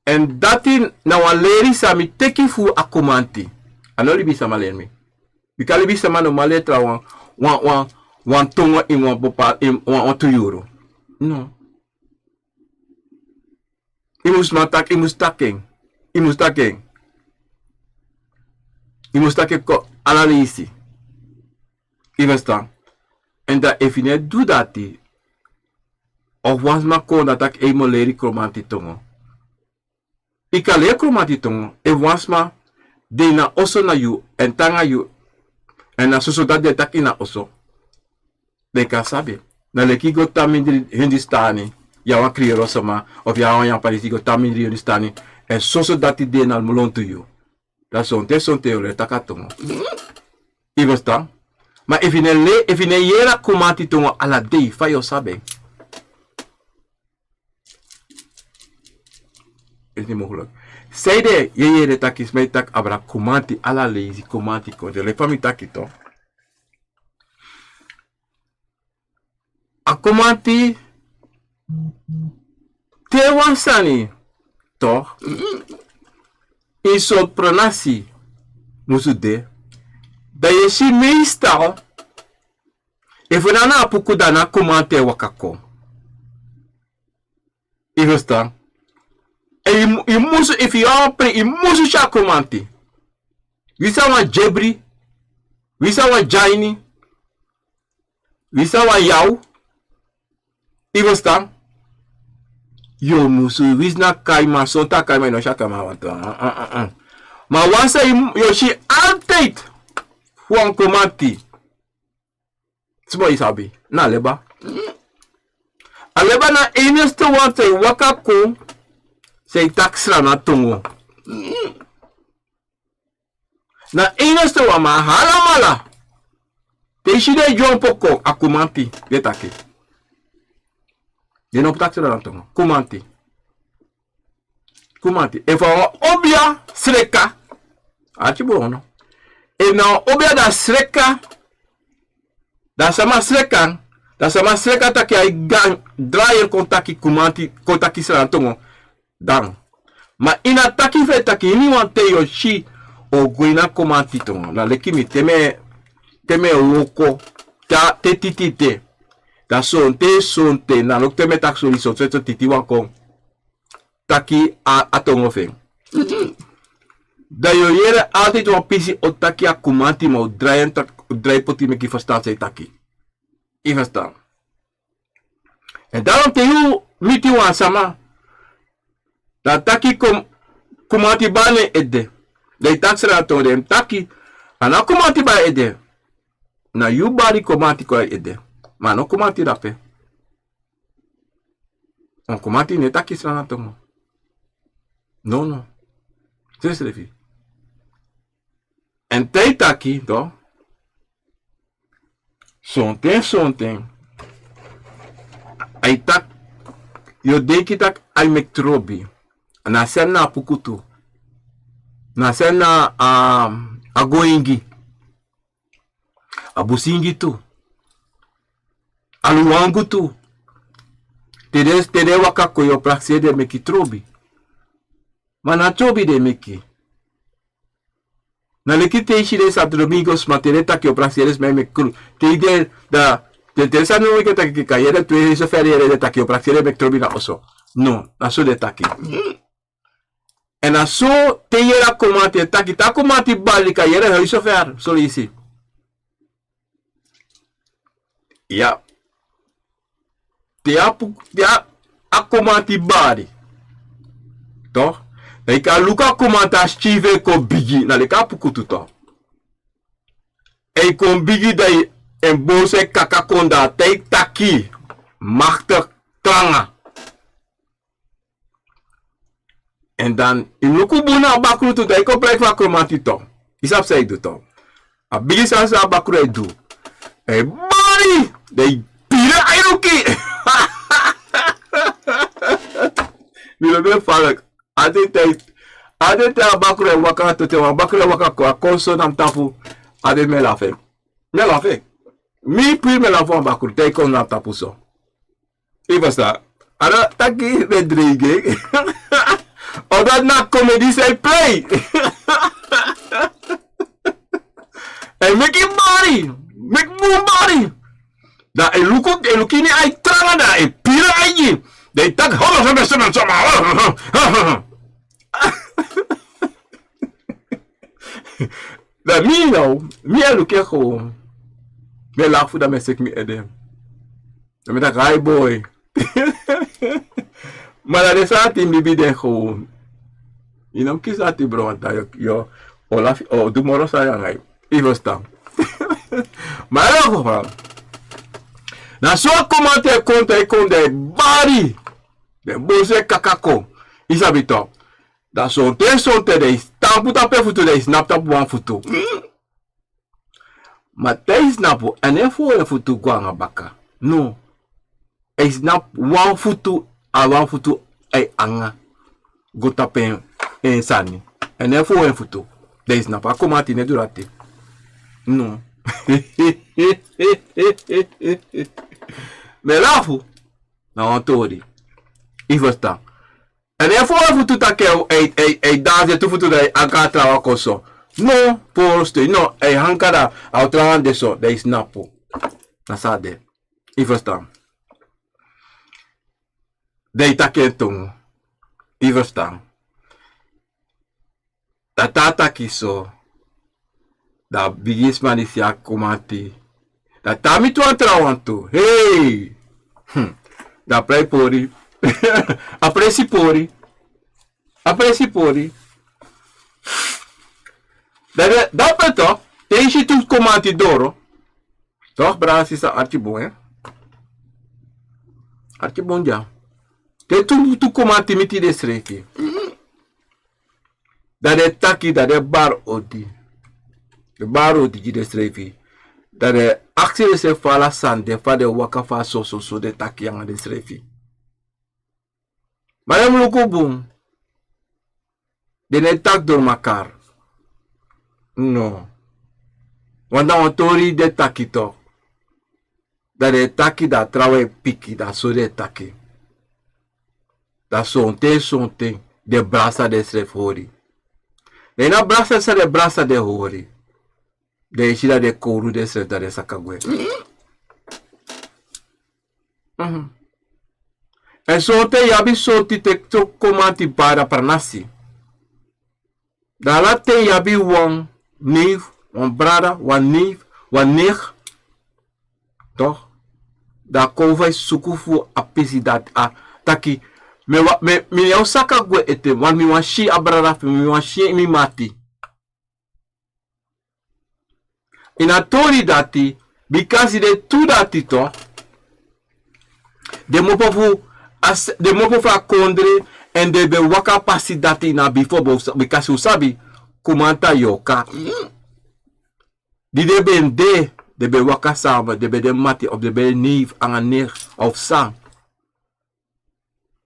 Èn dati na wan leri san mi teki fu a Kromanti. A no libisma leri mi. Bika libisma no man leri trawan, wan, wan, wan tongo ini wan bepaal, ini wan, wantu yuru. No. Yu mus man taki, yu mus taki en. Yu mus taki en. Yu mus taki en kon ala leisi. Yu ferstan? Èn dan efu yu no e du dati, of wan sma kon dan taki ei, mi o leri Kromanti tongo. Yu kan leri Kromanti tongo efu wan sma de ini a oso na yu, èn tan nanga yu, èn na soso dati den e taki ini a oso. Den kan sabi. Na leki yu go tan mindri Hindustani, yu na wan Kriyoro sma, of yu na wan Yapanesi, yu go tan mindri Hindustani, èn soso dati de na lontu yu. Dan sonten, sonten yu o leri taki a tongo. Yu ferstan? Ma efu yu no e leri, efu yu no e yere a Kromanti tongo ala dei, fa yu o sabi en? Iti mogelijk. Sanede yu e yere taki sma e taki abra Kromanti ala leisi, Kromanti kon de, leki fa mi taki, toch? A Kromanti, te wan sani, toch, ini sortu pronasi musu de, dan yu e si meestal, efu na a puku, dan na Kromanti e waka kon. Yu ferstan? Èn yu mu-, yu musu, efu yu abi a pre-, yu musu si a Kromanti. Winsi a wan dyebri, winsi a wan dyaini, winsi a wan yaw, yu ferstan? Yu musu, winsi na kaiman, sonten a kaiman, yu no si a kaiman wantu. Ah, ah, ah, ah. Ma wan san yu, yu o si altijd fu wan Kromanti. Sma, yu sabi, na a leba. A leba na a enigste wan san e waka kon, san e taki Sranan tongo. Na a enigste wan, ma alamala, te yu si den dyompo kon, a Kromanti den e taki. Den no mus taki Sranan tongo. Kromanti. Kromanti. Efu a wan obia sreka, arki bun, no? Efu na wan obia, dan a sreka, dan a sama sreka, dan a sama sreka taki ai go drai en kon taki Kromanti, kon taki Sranan tongo. Dan. Ma ini a taki fu en taki, iniwan ten yu o si, o go ini a Kromanti tongo. Na leki mi, te mi e, te mi e wroko, te, te titi de. Dan sonten, sonten, na leki te mi e taki sori, sonten, sonten titi wan kon taki a, a tongo fu en. Dan yu o yere altijd wan pisi o taki a Kromanti, ma o drai en taki, o drai poti meki yu ferstan san yu e taki. Yu ferstan? Èn daarom te yu miti wan sama, dan a taki Krom-, Kromanti bari na en ede. Dan yu taki Sranan tongo, dan yu mus taki, a no Kromanti bari ede. Na yu bari Kromanti kon na yu ede. Ma a no Kromanti dape. Wan Kromanti no e taki Sranan tongo. No, no. Srefisrefi. Èn te yu taki, toch, sonten, sonten, ai taki, yu o denki taki ai meki trobi. Na a sani na a puku tu. Na a sani na a, a goingi. A busingi tu. A luwangu tu. Te den, te den e waka kon, yu o prakseri den meki trobi. Ma na trobi den e meki. Na leki te yu si den Santo Domingo sma, te den e taki yu o prakseri den sma e meki kru-, te yu de, da, te, te Santo Domingo taki, kan yu yere tu, yu so feri yere den taki yu o prakseri den meki trobi na oso. No, na so den e taki. Èn na so te yere a komanti e taki, te a komanti bari, kan yere hoi so feri, so leisi. Ya. Te a pu-, te a, a komanti bari. Toch? Dan yu kan luku a komanti a sikiifi e kon bigi, na leki a puku tu toch. E kon bigi dan yu en bosi e kaka kon dan a tai taki. Machtig tranga. Èn dan yu luku bun na a bakru tu, dan yu kon prai fu a komanti tu. Yu sabi san yu du tu. A bigi sani san a bakru e du. E bari. Dan yu piri a yu luku. Mi lobi en falek. A den tai, a den tai a bakru e waka, to te wan bakru e waka kon, a kon so na mi tapu. A den mi e lafu en. Mi e lafu en. Mi piri mi e lafu wan bakru te yu kon na mi tapu so. Yu ferstan? A no taki mi e dreigi en. Omdat na komedi san e plei. Èn meki bari, meki bun bari. Dan e luku, e luku ini ai tranga dan e piri ai gi. Dan e taki, homo, homo, homo, homo. Dan mi now, mi e luku en gewoon. Mi e lafu dan mi e seki mi ede. Dan mi taki, ai boi. Ma na den sani ati mi bibi den gewoon. Yu no mus kisi ati bro, want dan yu, yu o lafu, o du moro sani nanga yu. Yu ferstan? Ma yu no fu fa. Na so a komanti e kon, te yu kon dan e bari. Den bosi e kaka kon. Yu sabi toch. Dan sonten, sonten den e stampu tapu en futu, den e sinapu tapu wan futu. Ma te yu sinapu, a no e furu en futu go nanga baka. No. A e sinapu wan futu, a wan futu a e nanga go tapu en, en sani. A no e furu en futu. Dan yu sinapu, a komanti no e du dati. No. Mi e lafu. Na wan tori. Yu ferstan? Èn efu wan futu taki e, e, e, e dansi, tu futu dan e anka a trawan kon so. No, puru stei. No, e anka dan a o trawan de so, dan e sinapu. Na so a de. Yu ferstan? Dan e taki en tongu. Yu ferstan? Dan te a taki so, dan a bigisma di si a komanti. Dan te a miti wan trawan tu. Hei! Hmm. Dan a prei pori. A presi pori. A presi pori. Dan, dan, dan pe toch, te yu si tu komanti doro. Toch, brada, sisa, arki bun, hè? Arki bun dya. Te tu, tu komanti miti densrefi. Dan den taki, dan den bari odi. Den bari odi gi densrefi. Dan den aksi densrefi fa ala sani de, fa den waka, fa so, so, so den taki nanga densrefi. Ma den mus luku bun. Den no e taki doro makari. No. Want na wan tori den taki toch. Dan den e taki, dan a trawan e piki, dan so den e taki. Dan sonten, sonten, den brasa densrefi hori. Den na brasa san den brasa den hori. Dan yu si dan den kowru densrefi, dan den saka gwe. Mhm. Èn sonten yu abi sortu te, te komanti bari a pranasi. Dan ala ten yu abi wan neef, wan brada, wan neef, wan nicht. Toch? Dan a kon fu e suku fu a pisi dati, a taki, mi wa-, mi, mi no o saka gwe ete, want mi wani si a brada fu mi, mi wani si mi mati. Ini a tori dati, bikasi den tu dati toch, den mopo fu, a s-, den mopo fu a kondre, èn den ben waka pasi dati na bifo, bikasi un sabi, komanti a yorka. Di den ben de, den ben waka sama, den ben de mati, of den ben de neef, nanga nicht, of san.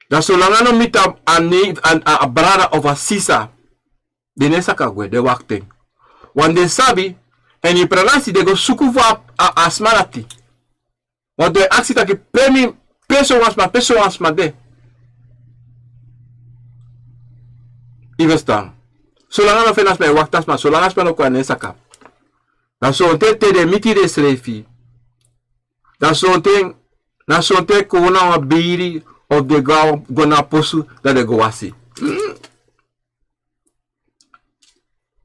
Dan solanga no miti a neef, a, a, a brada of a sisa, den no e saka gwe, den wakti en. Want den sabi, èn ini pranasi den go suku fu a, a, a sma dati. Want den e aksi taki pe mi, pe sowan sma, pe sowan sma de. Yu ferstan? Solanga no feni a sma, e wakti a sma, solanga a sma no kon, a no e saka. Dan sonten te den miti densrefi. Dan sonten, na sonten kon na wan biri, of den go, go na posu, dan den go wasi.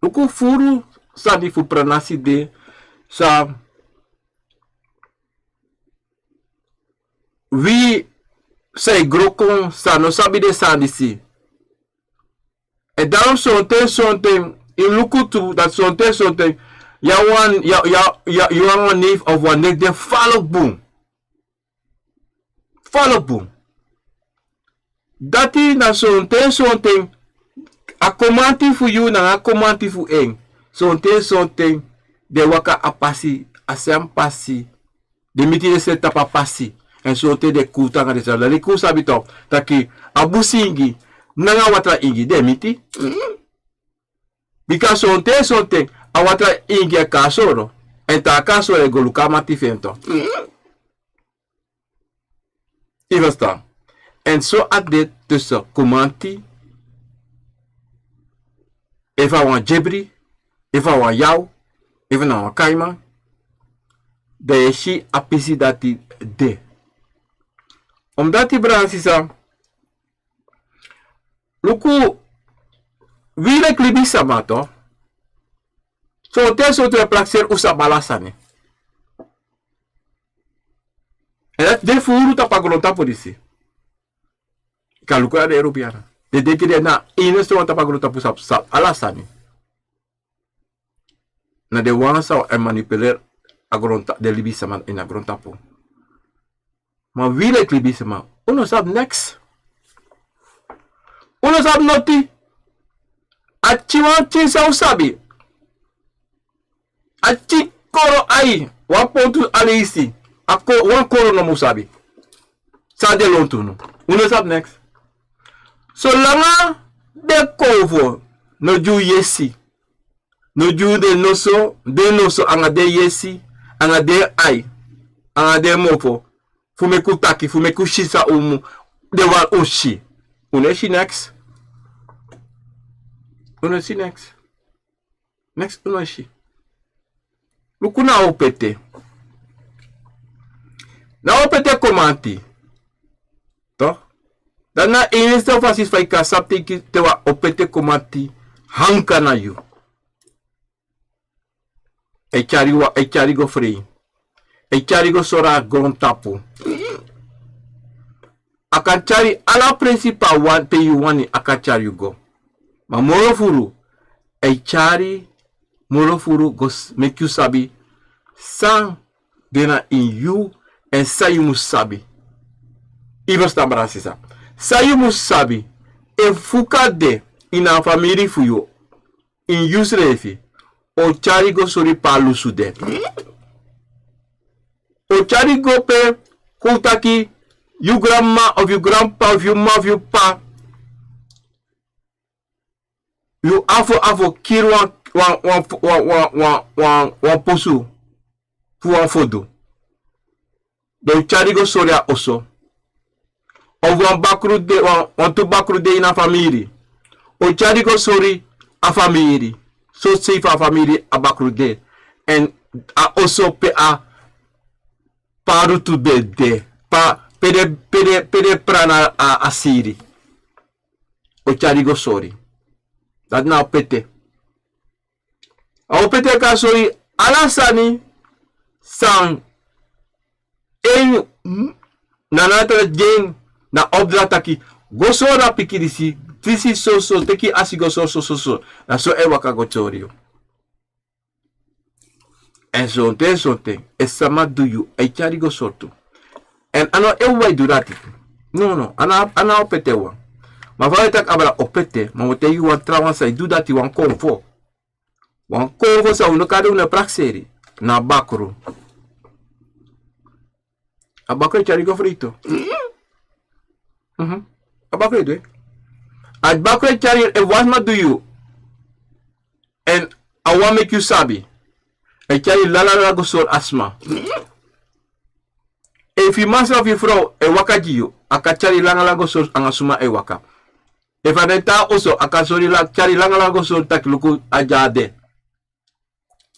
Luku furu sani fu pranasi de, san wi san e gro kon, san no sabi den sani disi. En daarom sonten, sonten, yu luku tu dati sonten, sonten, yu abi wan, yu abi, yu abi, yu abi, yu abi wan neef of wan neef di e falok bun. Falok bun. Dati na sonten, sonten, a komanti fu yu nanga a komanti fu en. Sonten, sonten, den waka a pasi, a sem pasi. Den miti den seti tapu a pasi. En sonten den kuutu nanga den sani. Dan den kuutu sabi tok, taki a busi ingi nanga a watra ingi den miti. Bika sonten, sonten, a watra ingi e kon na soro. En te a kon na soro e go luku a mati fu en tok. Yu e ferstan? En so a de tussen komanti, efu a wan dyebri, efu a wan yaw, efu na wan kaiman, dan yu e si a pisi dati de. Omdati, brada, sisa, luku, wi leki libisma tu, sonten, sonten wi e prakseri un sabi ala sani. En dati de furu tapu a grontapu disi. Yu kan luku na den Europeana. Den denki den na a enigste wan tapu a grontapu sabi, sabi ala sani. Na den wan san e manipuleri a gronta-, den libisma ini a grontapu. Ma wi leki libisma, un no sabi neks. Un no sabi noti. A pikinwan pikin san un sabi. A pikin koro ai, wan pontu aleisi. A ko-, wan koro nomo un sabi. San de lontu unu. Un no sabi neks. Solanga den konfo no gi un yesi. No gi un den noso, den noso anga den yesi, anga den ai, anga den mofo, fu meki un taki, fu meki un si san un mu, den wani un si. Un no e si neks. Un no e si neks. Neks un no e si. Luku na Opete. Na Opete komanti. Toch? Dan na a enigste fasi fa yu kan sabi te wan Opete komanti hanka na yu. E tyari wan, e tyari go frei. E tyari go sori a grontapu. A kan tyari ala presi pe a wani, pe yu wani, a kan tyari yu go. Ma moro furu, e tyari moro furu go s-, meki yu sabi san de na ini yu, èn san yu mus sabi. Yu e ferstan, brada, sisa? San yu mus sabi, efu fuka de ini a famiri fu yu, ini yusrefi, o tyari go sori pe a lusu de. O tyari go pe, kon taki, yu granmama of yu granpapa of yu mama of yu papa, yu afo, afo kiri wan, wan, wan, wan posu fu wan fodu. Dan o tyari go sori a oso. Of wan bakru de, wan, wantu bakru de ini a famiri. O tyari go sori a famiri. So sei fu a famiri a bakru de. Èn a oso pe a parutu de de. Pa, pe den, pe den, pe den prana a, a siri. O tyari go sori. Dati na Opete. A Opete kan sori ala sani san en nana tra gi en na opdracht taki, go sori a pikin disi, disi soso, teki asi go sori soso. Na so e waka go sori yu. Èn sonten, sonten, efu sama du yu, a e tyari go sori tu. Èn a no e wai du dati. No, no, a no, a no Opete wan. Ma fa wi e taki abra Opete, ma wi o taigi yu wan trawan san e du dati, wan konfo. Wan konfo san wi no kan de, wi no e prakseri. Na bakru. A bakru e tyari go frei tu. Mhm. A bakru e du en. A bakru e tyari, efu wan sma du yu. Èn a wani meki yu sabi. A e tyari langalanga go sori a sma. Efu yu masra of yu frow e waka gi yu, a kan tyari langalanga go sori anga suma e waka. Efu a de ini taa oso, a kan sori la-, tyari langalanga go sori taki luku a dya de.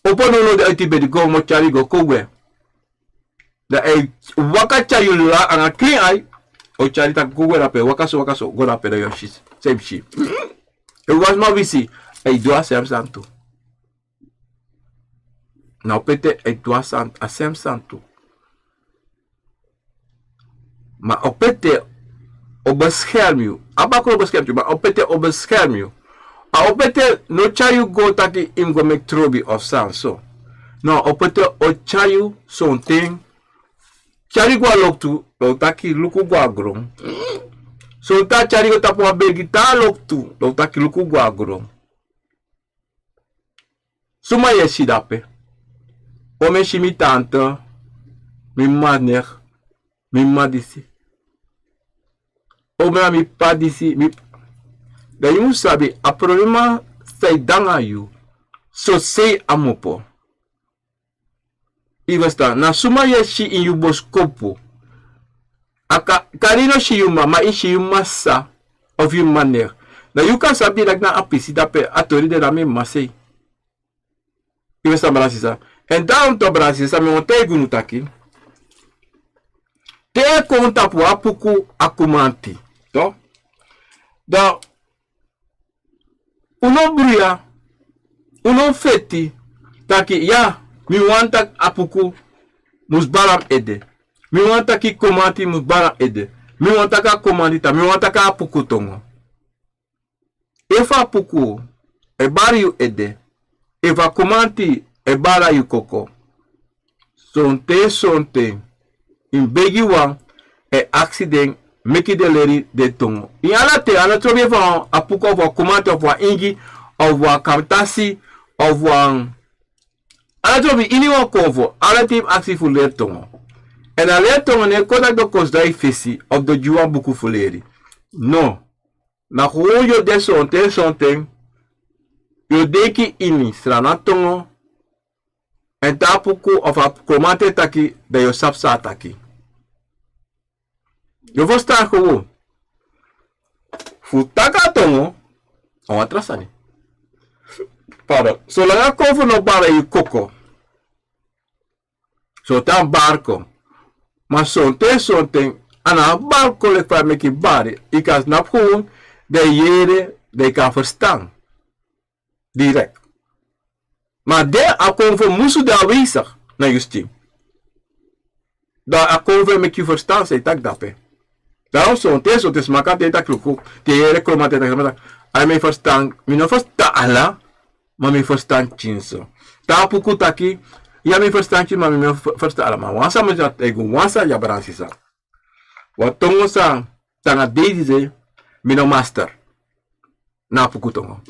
Opo nownow de uiti bedi go, mi o tyari go, kon gwe. Dan a e waka tyari yu langa anga krin ai, o tyari taki kon gwe drape, waka so, waka so, go drape dan yu o si, san yu mus si. Efu wan sma wisi, a e du a sem sani tu. Na opete e du a sani, a sem sani tu. Ma opete o beskerm yu. A bakru o beskerm yu, ma opete o beskerm yu. A opete no tyari yu go taki yu mus go meki trobi of sani so. No, opete o tyari yu sonten. Tyari yu go a loktu, dan un taki luku go a gron. Sonten a tyari yu go tapu wan bergi te a loktu, dan un taki luku go a gron. Suma yu e si dape? O mi e si mi tante, mi mama nek, mi mama disi. O mi na mi p'pa disi, mi... Dan yu mus sabi, a problema san e de nanga yu, sosei a mu opo. Yu e ferstan, na suma yu e si ini yu boskopu. A kan, kande yu no si yu mama, ma yu si yu mama sisa of yu mama nek. Dan yu kan sabi taki na a pisi dape a tori de, na mi mama sei. Yu e ferstan, brada sisa? Èn dan un tu, brada sisa, mi wani taigi unu taki, te yu e kon tapu wan puku a kumanti, to, dan un no bruya, un no feti taki, ya, mi wani taki a puku mus bari a mi ede. Mi wani taki kumanti mus bari a mi ede. Mi wani taki a kumanti tapu, mi wani taki a puku tongo. Efu a puku e bari yu ede, efu a kumanti e bari yu koko, sonten sonten yu mus begi wan, e aksi den meki den leri den tongo. Ini ala ten, a no trobi efu a puku of a kumanti of a ingi of a kantasi of a... A no trobi, iniwan konfo, ala ten yu mus aksi fu leri tongo. Èn a leri tongo no e kon taki den o kon sidon na yu fesi of den o gi yu wan buku fu leri. No. Na gewoon yu o de sonten sonten, yu o denki ini Sranan tongo, èn te a puku of a kumanti e taki, dan yu o sabi san a taki. Yu o ferstan gewoon. Fu taki a tongo, a wan tra sani. Pardon. Solanga konfo no bari yu koko, sonten a bari kon. Ma sonten sonten a no e bari kon leki fa a meki bari. Yu kan snapu gewoon, dan yu yere, dan yu kan ferstan. Direkt. Ma den, a konfo musu de aanwezig na yu stem. Dan a konfo e meki yu ferstan san yu e taki dape. Dan sonten sonten sma kan de taki luku, te yu yere kumanti e taki, sma taki, ai, mi e ferstan, mi no ferstan ala, ma mi e ferstan pikinso. Te a puku taki, ya, mi e ferstan pikinso, ma mi no ferstan ala. Ma wan sani mi sa taigi unu, wan sani, ya, brada sisa. Wan tongo san tan nanga dei disi, mi no master na a puku tongo.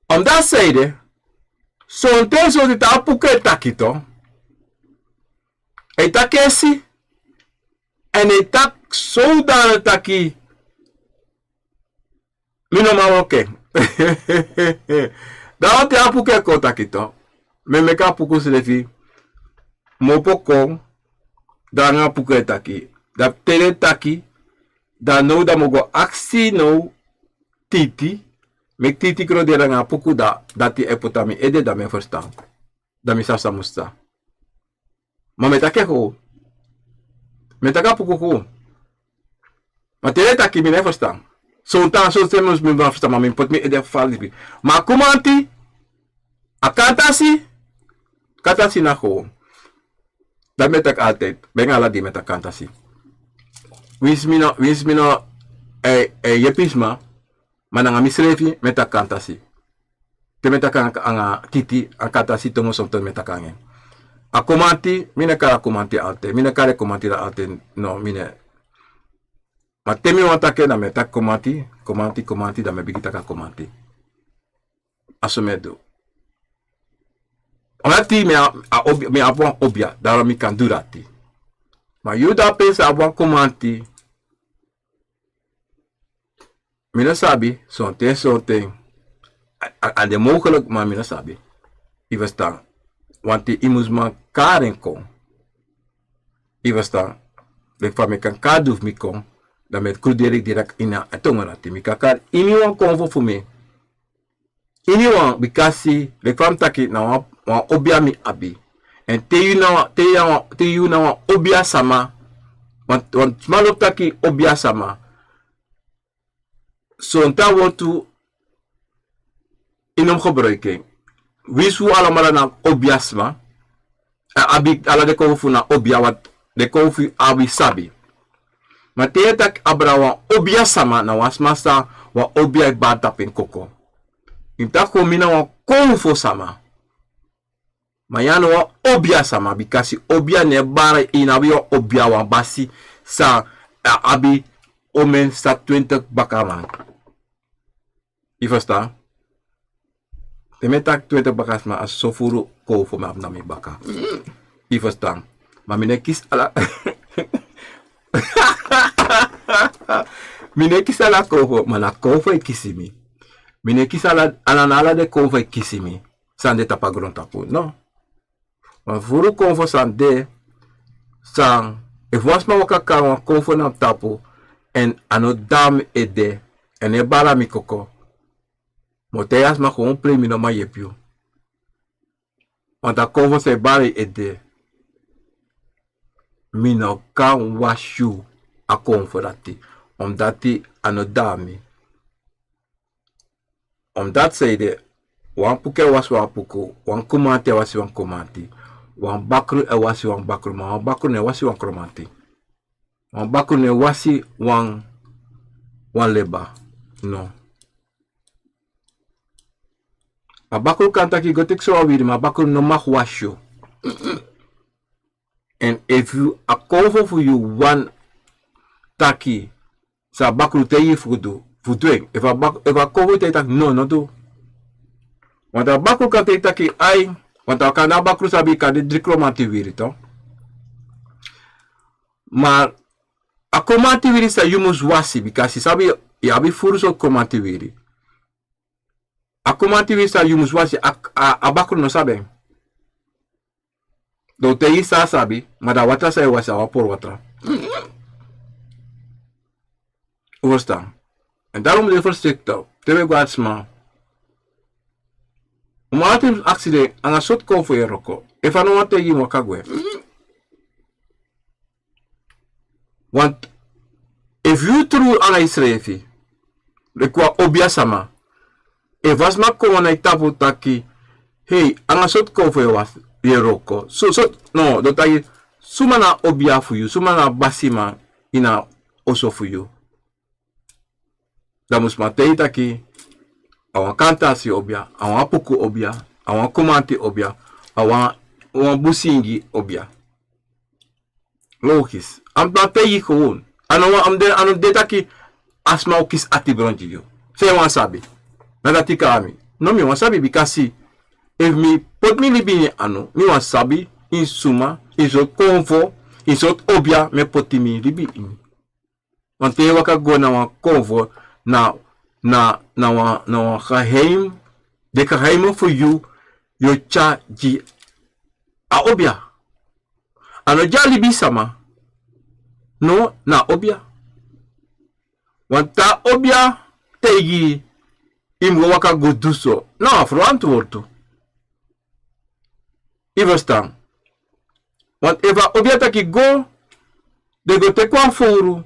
Omdati san ede, sonten sonten te a puku e taki, to, a e taki esi, èn a e taki sowdani taki mi no man wroko en. Dan te a puku e kon taki, to, mi e meki a puku srefi, mi opo kon, dan nanga a puku e taki. Dan te den taki, dan now dan mi o go aksi now Titi, meki Titi kroderi nanga a puku, dan dati e poti na mi ede, dan mi e ferstan. Dan mi sabi san mus psa. Ma mi e taki en gewoon. Mi e taki a puku gewoon. Ma te den taki, mi no e ferstan. Sonten, sonten mi no ferstan, ma mi poti mi ede fara libi. Ma a kumanti, a kantasi, kantasi na gewoon. Dati mi e taki altijd. Bijna ala dei mi e taki kantasi. Winsi mi no, winsi mi no e, e yepi sma, ma nanga misrefi mi e taki kantasi. Te mi e taki nanga Titi, a kantasi tongo, sonten mi e taki nanga en. A kumanti, mi no e kari a kumanti altijd. Mi no e kari a kumanti altijd. No, mi no e. Ma te mi wani taki en, dan mi e taki kumanti, kumanti, kumanti, dan mi e bigin taki a kumanti. A so mi e du. Omdat mi a, a obi-, mi abi wan obia, daarom mi kan du dati. Ma yu dape sa abi wan kumanti. Mi no sabi, sonten, sonten. A, a, a de mogelijk, ma mi no sabi. Yu ferstan. Want yu mus man kari en kon. Yu ferstan. Leki fa mi kan kari du fu mi kon, dan mi e kroderi direct ini a tongo dati. Mi kan kari iniwan konfo fu mi. Iniwan, bikasi, leki fa mi taki, na wan, wan obia mi abi. Èn te yu na wan, te yu na wan, te yu na wan obia sama, wan, wan sma lobi taki obia sama. Sonten a wortu, yu no mus gebruik en. winsi un alamala na obia sma, a abi ala den konfo fu na obia, want den konfo fu yu abi sabi. Ma te yu e taki abra wan obia sama, na wan sma san wan obia e bari tapu en koko. Yu mus taki kon mi na wan konfo sama. Ma yu a no wan obia sama, bikasi obia no e bari, yu no abi wan obia, wan basi san a abi omen san twintig bakaman. Yu ferstan? Te mi e taki twintig bakasma, a so furu konfo mi abi na mi baka. Yu ferstan? Ma mi no e kisi ala mi no e kisi ala konfo, ma na konfo e kisi mi. Mi no e kisi ala, a no na ala den konfo e kisi mi. San de tapu a grontapu, no. Wan furu konfo san de, san, efu wan sma waka kon na wan konfo na mi tapu, èn a no de na mi ede, èn a no e bari na mi koko, mi o taigi a sma kon prei, mi no man yepi yu. Want a konfo san e bari yu ede, mi no kan wasi yu a konfo dati, omdati a no de na mi. Omdati san ede, wan puku e wasi wan puku, wan kumanti e wasi wan kumanti, wan bakru e wasi wan bakru, ma wan bakru no e wasi wan kumanti. Wan bakru no e wasi wan, wan leba. No. A bakru kan taki go teki so wan wiri, ma a bakru no mag wasi yu. Èn efu a konfo fu yu wani taki san a bakru taigi yu fu du, fu du en. Efu a bak-, efu a konfo taigi yu taki no, no du. Want a bakru kan taigi yu taki ai, want a kan, a bakru sabi kan de dri kromanti wiri, toch. Ma a kromanti wiri san yu mus wasi, bikasi sabi yu abi furu sortu kromanti wiri. A kromanti wiri san yu mus wasi, a, a, a bakru no sabi en. Dan un taigi san a sabi, ma dan a watra san yu e wasi a wan pori watra. Un ferstan? Èn daarom un de voorzichtig, te un e go na sma, un mus altijd aksi den, anga sortu konfo yu e wroko. Efu a no wani taigi yu, waka gwe. Want efu yu tru anga yusrefi, leki wan obia sama, efu wan sma kon na yu tapu taki, hei, anga sortu konfo yu e wasi, yu e wroko. So, so, no, dan taki, suma na obia fu yu, suma na basiman ini a oso fu yu. Dan mus man taigi yu taki, a wan kantasi obia, a wan puku obia, a wan kumanti obia, a wan, wan busingi obia. Logisch. A mus man taigi yu gewoon. A no wan, a mus de, a no de taki a sma o kisi ati bron gi yu. San yu wani sabi? Na dati kari mi. No, mi wani sabi, bikasi efu mi poti mi libi ini anu, mi wani sabi ini suma, ini sortu konfo, ini sortu obia mi e poti mi libi ini. Want te yu waka go na wan konfo, na, na, na wan, na wan geheim, den geheimen fu yu, yu o tyari gi a obia. A no gi a libisama, no, na a obia. Want te a obia taigi yu, yu mus go waka go du so, na wan ferantwortu. Yu ferstan? Want efu a obia taki go, den go teki wan fowru,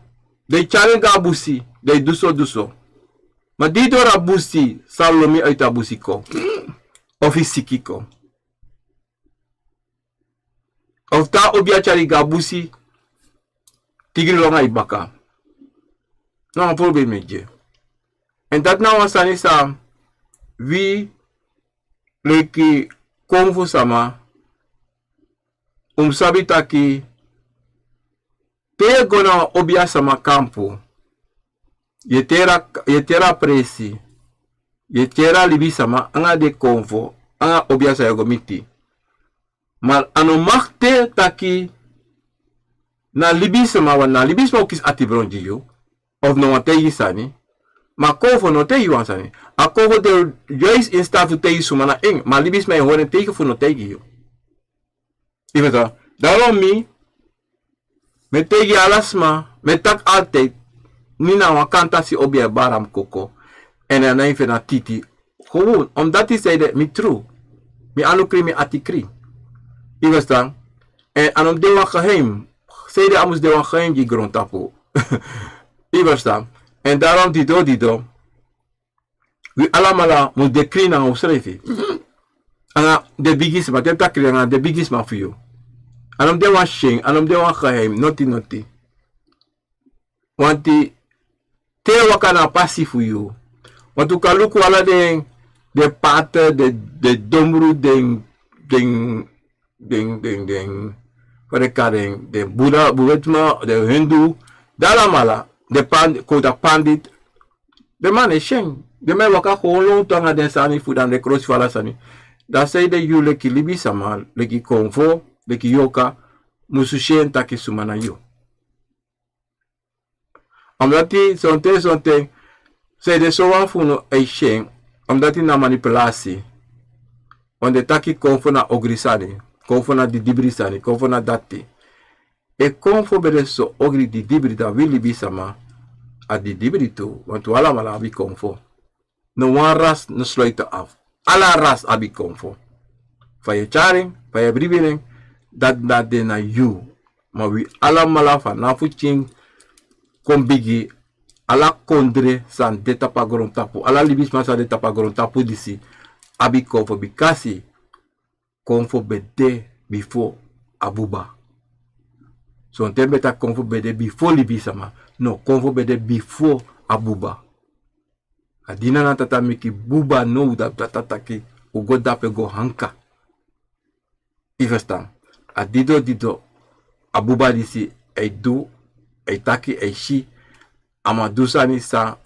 den tyari en go na busi, den du so, du so. Ma di yu doro na busi, san lomi uit a busi kon? Of yu siki kon? Of te a obia tyari yu go na busi, tigri lon na yu baka. Na wan problem e gi. Èn dati na wan sani san wi leki konfo sama, un mus sabi taki, te yu e go na wan obia sama kampu, yu e teri a, yu e teri a presi, yu e teri a libisama, anga den konfo, anga obia san yu o go miti. Ma a no mag de taki na libisama, want na libisama o kisi ati bron gi yu, of no wani taigi sani. Ma konfo no taigi wan sani. A konfo de juist in staat fu taigi suma na en, ma libisama e hori en tegen fu no taigi yu. Yu ferstan? Daarom mi, mi e taigi ala sma, mi e taki altijd, mi na wan kantasi obia e bari na mi koko. Èn a no e feni a titi. Gewoon, omdat yu saide mi tru. Mi anu krin, mi ati krin. Yu ferstan? Èn a no mus de wan geheim. Saide a mus de wan geheim gi grontapu. Yu ferstan? Èn daarom didon, didon, wi alamala mus de krin nanga unsrefi. Anga den bigisma, te mi taki den anga den bigisma fu yu. A no mus de wan syen, a no mus de wan geheim, noti noti. Wanti te yu waka na a pasi fu yu. Wantu un kan luku ala den, den pater, den, den domru, den, den, den, den, den, fa den kari den, den Buddha, Buddhisme, den Hindu, den alamala, den pan-, kota pandit. Den man e syen. Den man e waka gewoon lontu anga den sani fu dan den krosi fu ala sani. Dan sanede yu leki libisama, leki konfo, leki yorka, musu syen taki suma na yu. Omdati sonten sonten, sanede sowan fu unu e syen, omdati na manipulasi. Wan den taki konfo na ogri sani, konfo na didibri sani, konfo na dati. Efu konfo ben de so ogri didibri, dan wi libisama a didibri tu, wantu alamala abi konfo. No wan ras no sluiten af. Ala ras abi konfo. Fa yu e tyari en, fa yu e bribi en, dati na de na yu. Ma wi alamala, fa na fu pikin kon bigi, ala kondre san de tapu a grontapu, ala libisma san de tapu a grontapu disi, abi konfo, bikasi konfo ben de bifo a buba. Sonten mi e taki konfo ben de bifo libisama. No, konfo ben de bifo a buba. A dina na tata meki buba now, dan tata taki un go dape go hanka. Yu ferstan? A dido dido a buba disi e du, e taki, e si, a man du sani san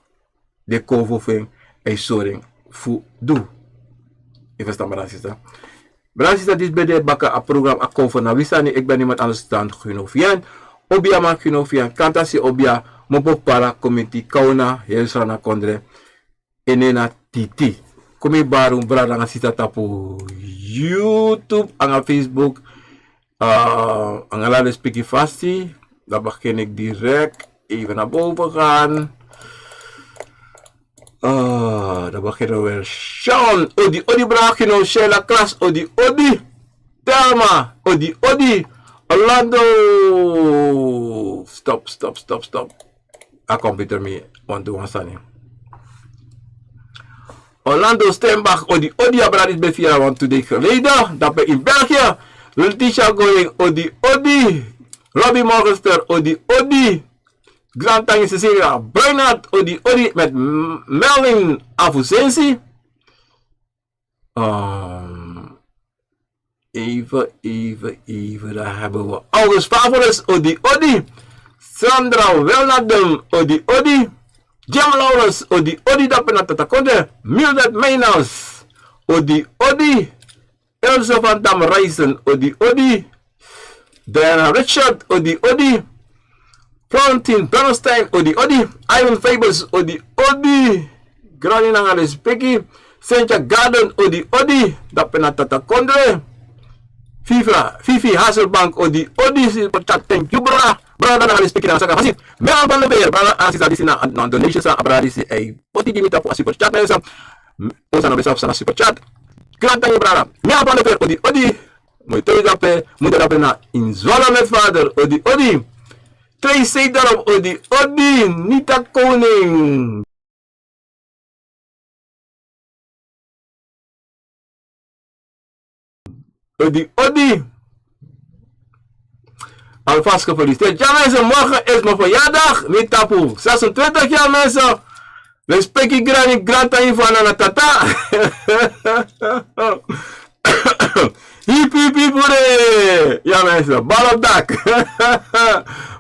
den konfo fu en e sori en fu du. Yu ferstan, brada sisa? Brada sisa, disi ben de baka a program a Konfo na wi sani. Eki ben niemand anders dan Gino Fian. Obia man Gino Fian, kantasi obia, mopo para, komiti, kauna, heri Sranan kondre, enena titi. Kon mi bari un brada nanga sisa tapu YouTube anga Facebook, ah, anga ala respeki fasi. Dan begin ik direct even naar boven gaan. Ah, dan beginnen we weer. Sean, odi odi, brada Gino. Sheila Klas, odi odi. Thelma, odi odi. Orlando. Stop, stop, stop, stop. A computer mi wani du wan sani. Orlando Steinbach, odi odi, a brada disi ben firi wantu dei geleden. Dape in België. Letitia Going, odi odi. Robbie Morgenster, odi odi. Grand Tangi Cecilia Bernard, odi odi, met M-, Melvin Afusensi. Ehm, even, even, even, daar hebben we August Favorus, odi odi. Sandra Welnadem, odi odi. Jim Laurens, odi odi, dape na tata kondre. Mildred Meiners, odi odi. Elsa van Dam Reisen, odi odi. Diana Richard, odi odi. Florentin Bernstein, odi odi. Ivan Fables, odi odi. Granny nanga respeki. Sentia Garden, odi odi, dape na tata kondre. Fifi, Fifi Hasselbank, odi odi, super chat, thank you, brada. Brada nanga respeki nanga saka fasi. Mel van der Beer, brada, a sisa disi na, na donation san a brada disi e poti gi mi tapu a super chat na yu sa. Osa na besa fu san na super chat. Grand Tangi, brada. Mel van der Beer, odi odi. Moi toi dape, moeder dape na in Zwolle met vader, odi odi. Trei Seedorp, odi odi. Nita Koning, odi odi. Alvast gefeliciteerd. Ja mensen, morgen is mijn verjaardag. Mi tapu zesentwintig jaar, mensen. Respeki Granny, Grand Tangi fu Anana, tata. Hip hip hip, hure. Ya mensen, bal op dak.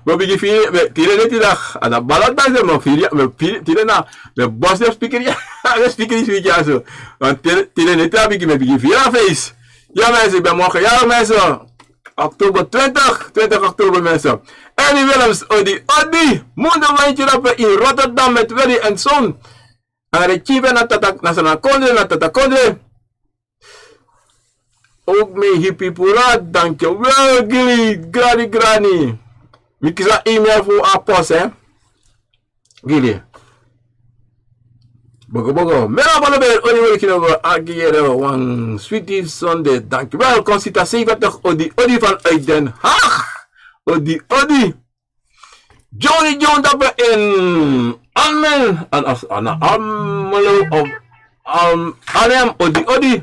Mi bigin firi, mi, tide neti dati, a na bal op dak, mi firi, mi firi, tide na, mi bos de speaker, ya, de speaker is wiki, ya so. Want tide, tide neti a bigin, mi bigin firi a feest. Ya mensen, ik ben morgen jarig, mensen. Oktober twintig, twintig oktober, mensen. Ernie Willems, odi odi. Moeder Wijntje Rappen in Rotterdam met Willy en Zoon. Anga de chief na tata, na Sranan kondre, na tata kondre. Ook mijn hippie pura, dankjewel, Gilly, Granny, Granny. Mi kisi wan e-mail fu a post, hè. Gilly. Bogo, bogo. Mera Bolobeer, odi, odi, kino, agi, yere, wan sweetie Sunday. Dankjewel, Constita zeventig, odi, odi, vanuit Den Haag. Odi, odi. Johnny John dape in Almelo, an as, an Almelo of Al-, Arnhem, odi, odi.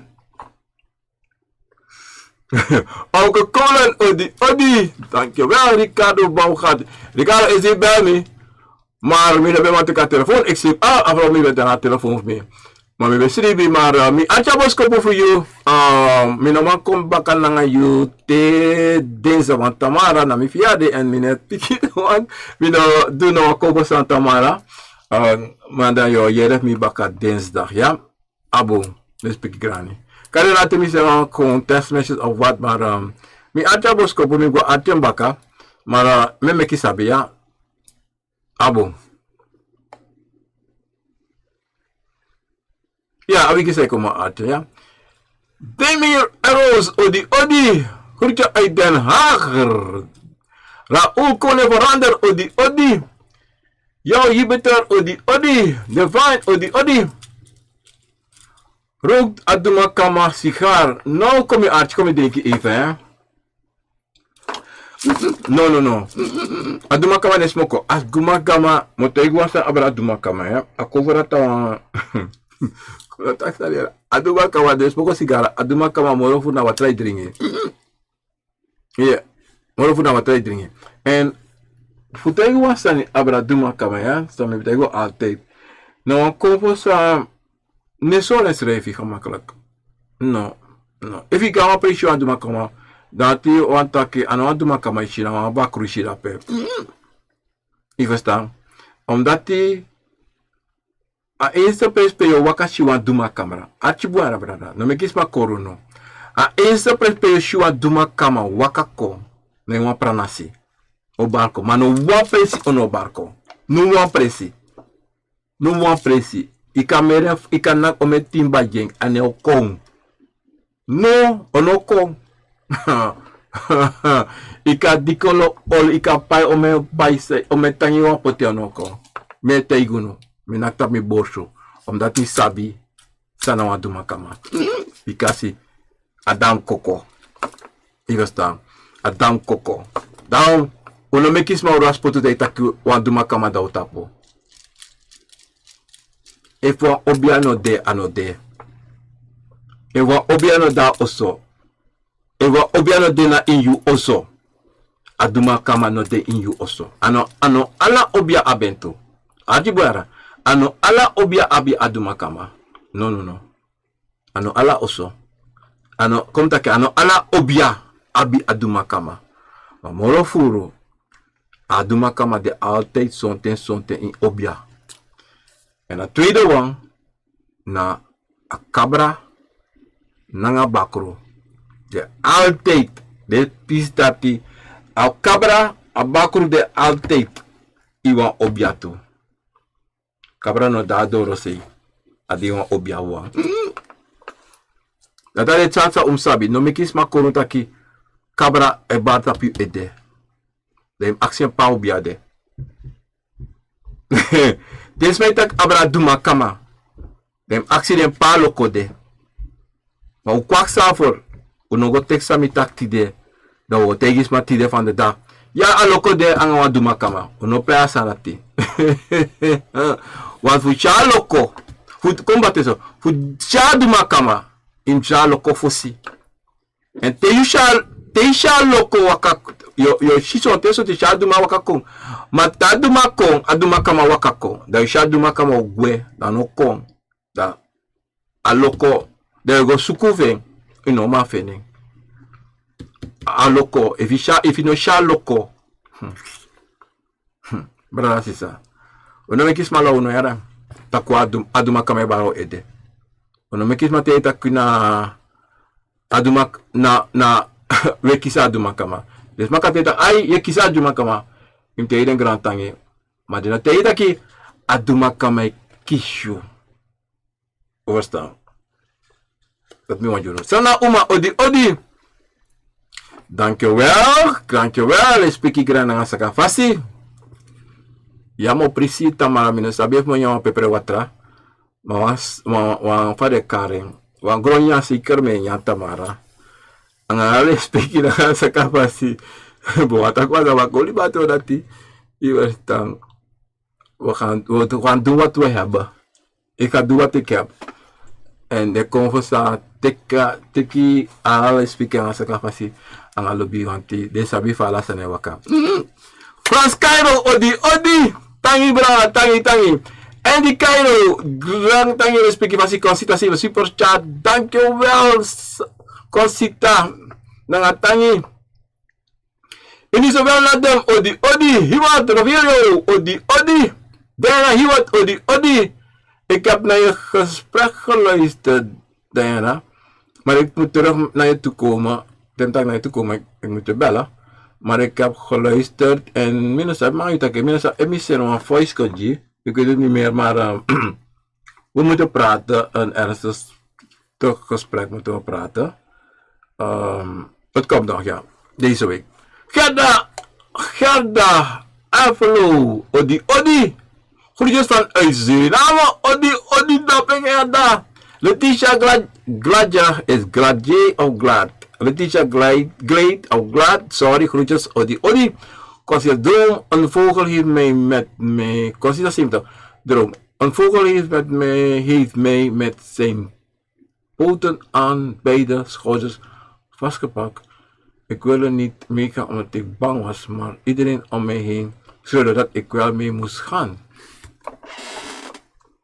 Onkel Colin, odi, odi. Dankjewel, Ricardo Baumgart. Ricardo, is hij bij mij? Maar mi no ben want ik had telefoon. Ik zie, ah, afro mi ben dan had telefoon voor mij. Maar mi ben sribi, maar uh, mi artya boskopu voor you. Uh, mi no man kom baka nanga you te dinsdag want tamara na mi verjaardag en mi net pikin want mi no do no kobo san tamara. Uh, maar dan yo, je mi baka dinsdag, ja? Abo, mi spik grani. Kade na te mi se wan kon text message of wat, maar um, mi artya boskopu mi go artya baka. Maar uh, mi meki sabi, ja? Abo. Ya, a wiki sai koma artya, ya. Demir Eros, odi, odi. Groetje uit Den Haag. Raoul Kone Verander, odi, odi. Yo, Jupiter, odi, odi. Divine, odi, odi. Rook a Duma Kama sigaar. No, kon mi artya, kon mi drinki even, hè. No, no, no. A Duma Kama no e smoko. A Duma Kama, mi o taigi wan sani abra a Duma Kama, ya. A kon fu dati a wan. Kon taki sani ya. A Duma Kama no e smoko sigaar. A Duma Kama moro fu na watra e dringi. Iya. Moro fu na watra e dringi. En fu taigi wan sani abra a Duma Kama, ya. San mi taigi altijd. No, kon fu san No e sori ensrefi gemakkelijk. No, no. Efu yu go na wan presi yu wan Duma Kama, dan a ten yu wani taki a no wan Duma Kama yu si, na wan bakru yu si dape. Yu ferstan? Omdati a enste presi pe yu o waka si wan Duma Kama. Arki bun, brada. No meki sma kori unu. A enste presi pe yu o si wan Duma Kama waka kon, na ini wan pranasi. O barko. Ma no wan presi o no barko. No wan presi. No wan presi. Yu kan meri en, yu kan naki omeni tin bagi en, a no o kon. No, a no o kon. Yu kan diki olo, yu kan pai omeni pai, omeni tangi wan poti, a no o kon. Mi e taigi unu. Mi naki tapu mi borsu. Omdati mi sabi san na wan Duma Kama. Bikasi a dan koko. Yu ferstan? A dan koko. Dan un no meki sma oro a spotu dan yu taki wan Duma Kama dan o tapu. Efu wan obia no de, a no de. Efu wan obia no de na oso, efu wan obia no de na ini yu oso, a Duma Kama no de ini yu oso. A no, a no ala obia abi en tu. Arki bun, yara. A no ala obia abi a Duma Kama. No, no, no. A no ala oso. A no, kon mi taki, a no ala obia abi a Duma Kama. Ma moro furu, a Duma Kama de altijd sonten, sonten ini obia. En a tweede wan, na a kabra nanga bakru. De altijd, de pisi dati, a kabra, a bakru de altijd ini wan obia tu. Kabra no de na dorosei. A de ini wan obia wawan. Dati na den sani san un mus sabi. No meki sma kori unu taki kabra e bari tapu yu ede. Dan yu mus aksi en pe a obia de. Den sma e taki abra Duma Kama. Dan yu mus aksi den pe a loko de. Ma un kwak safel. Un no go teki san mi taki tide. Dan un o taigi sma tide fan de dati. Ya, a loko de nanga wan Duma Kama. Un no pei a sani dati. Want fu si a loko, fu kon bati so, fu si a Duma Kama, yu mus si a loko fosi. En te yu si a, te yu si a loko waka, yu, yu o si sonten so te yu si a Duma waka kon. Ma te a Duma kon, a Duma Kama waka kon. Dan yu si a Duma Kama o gwe, dan a no kon. Dan a loko, dan yu go suku fu en, yu no man feni en. A loko, efu yu si a, efu yu no si a loko. Hmm. Hmm. Brada, sisa. Un no meki sma law, un no yara. Taki wan a Dum-, a Duma Kama e bari ede. Un no meki sma taigi taki na a Duma, na, na, wi e kisi a Duma Kama. Den sma kan taigi taki, ai, yu e kisi a Duma Kama. Yu mus taigi den grantangi. Ma den no taigi taki a Duma Kama e kisi yu. Un ferstan? Dati mi wani gi unu. Sana Uma, odi, odi. Dankjewel, dankjewel. Respeki grani nanga saka fasi. Ya, mi o prisi tamara, mi no sabi efu mi o nyan wan pepre watra. Ma wan s-, wan, wan fa den e kari en. Wan gron nyan zeker mi e nyan tamara. Nanga respeki nanga saka fasi. Bon, a taki wan sani, wan kon libi a ten dati. Yu ferstan? We gaan, we gaan doen wat we hebben. Ik ga doen wat ik heb. Èn den konfo sa teki, teki ala lespeki nanga saka fasi nanga lobi, wanti den sabi fa ala sani e waka. Frans Kairo, odi odi. Tangi brada, tangi, tangi. Andy Kairo, gran tangi, lespeki fasi Konsita, si super chat. Dankjewel, Konsita. Nanga tangi. Ini zowel na dem, odi odi. Hiwat Rovilio, odi odi. Diana Hiwat, odi odi. Ik heb naar je gesprek geluisterd, Diana. Maar ik moet terug naar je toe komen. Ik denk dat ik naar je toe kom, ik, ik moet je bellen. Maar ik heb geluisterd en mi no sabi, mi taki, mi no sabi, mi send wan voice kon gi. Ik weet het niet meer, maar eh, we moeten praten, een ernstig gesprek moeten we praten. Ehm, het komt nog, ja. Deze week. Gerda, Gerda, Afro, odi, odi. Groetjes vanuit Suriname, odi, odi, dape Gerda. Letitia Glad, Gladja is Gladje of Glad. Letitia Glad, Glad of Glad, sorry, groetjes, odi, odi. Kosi droom, een vogel heeft mij met mij. Kosi dat same toch? Droom. Een vogel heeft met mij, heeft mij met zijn poten aan beide schouders vastgepakt. Ik wilde niet meegaan omdat ik bang was, maar iedereen om mij heen schreeuwde dat ik wel mee moest gaan.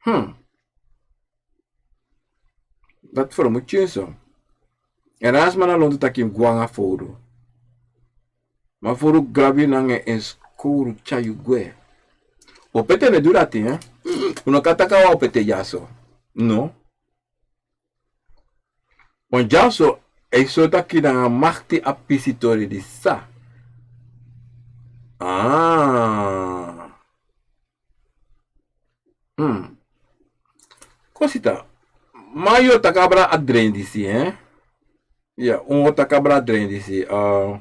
Hmm. Dat vermoed je zo. En als man alonde taki gwanga foru. Ma foru grabi nanga en skoru tyari yu gwe. Opete ne du dati, hè? Unu kan taki wan opete dyaso. No. Wan dyaso, e so taki nanga makti a pisi tori disi. Ah. Hmm. Kosita. Ma yu o taki abra a drein disi, hè? Ya, un o taki abra a drein disi. Ah,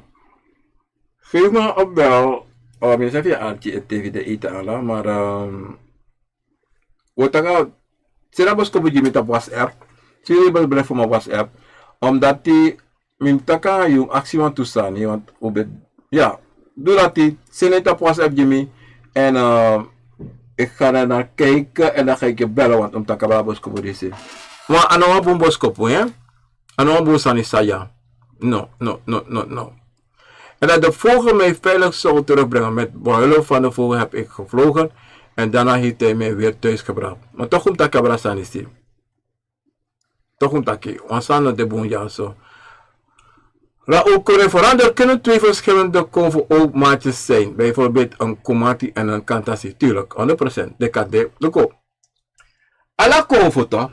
geef me een bel. Ah, mi no sabi efu yu e arki e tv de ete ala, maar ehm, un o taki, seni a boskopu gi mi tapu WhatsApp. Seni a boskopu gi mi tapu WhatsApp. Omdat mi mus taki nanga yu, aksi wantu sani, want un ben, ya, du dati, seni en tapu WhatsApp gi mi. En eh, ik ga daarna kijken en dan ga ik je bellen, want un mus taki abra a boskopu disi. Ma a no wan bun boskopu, hè? A no wan bun sani san ya. No, no, no, no, no. En dat de vogel mij veilig zou terugbrengen. Met behulp van de vogel heb ik gevlogen en daarna heeft hij mij weer thuis gebracht. Ma toch un mus taki abra sani disi. Toch un mus taki, wan sani no de bun dyaso. Raoul Corre, verander kunnen twee verschillende konfo ook maatjes zijn. Bijvoorbeeld een Kumati en een Kantasi. Tuurlijk, honderd procent. De kan de, de ko. Ala konfo toch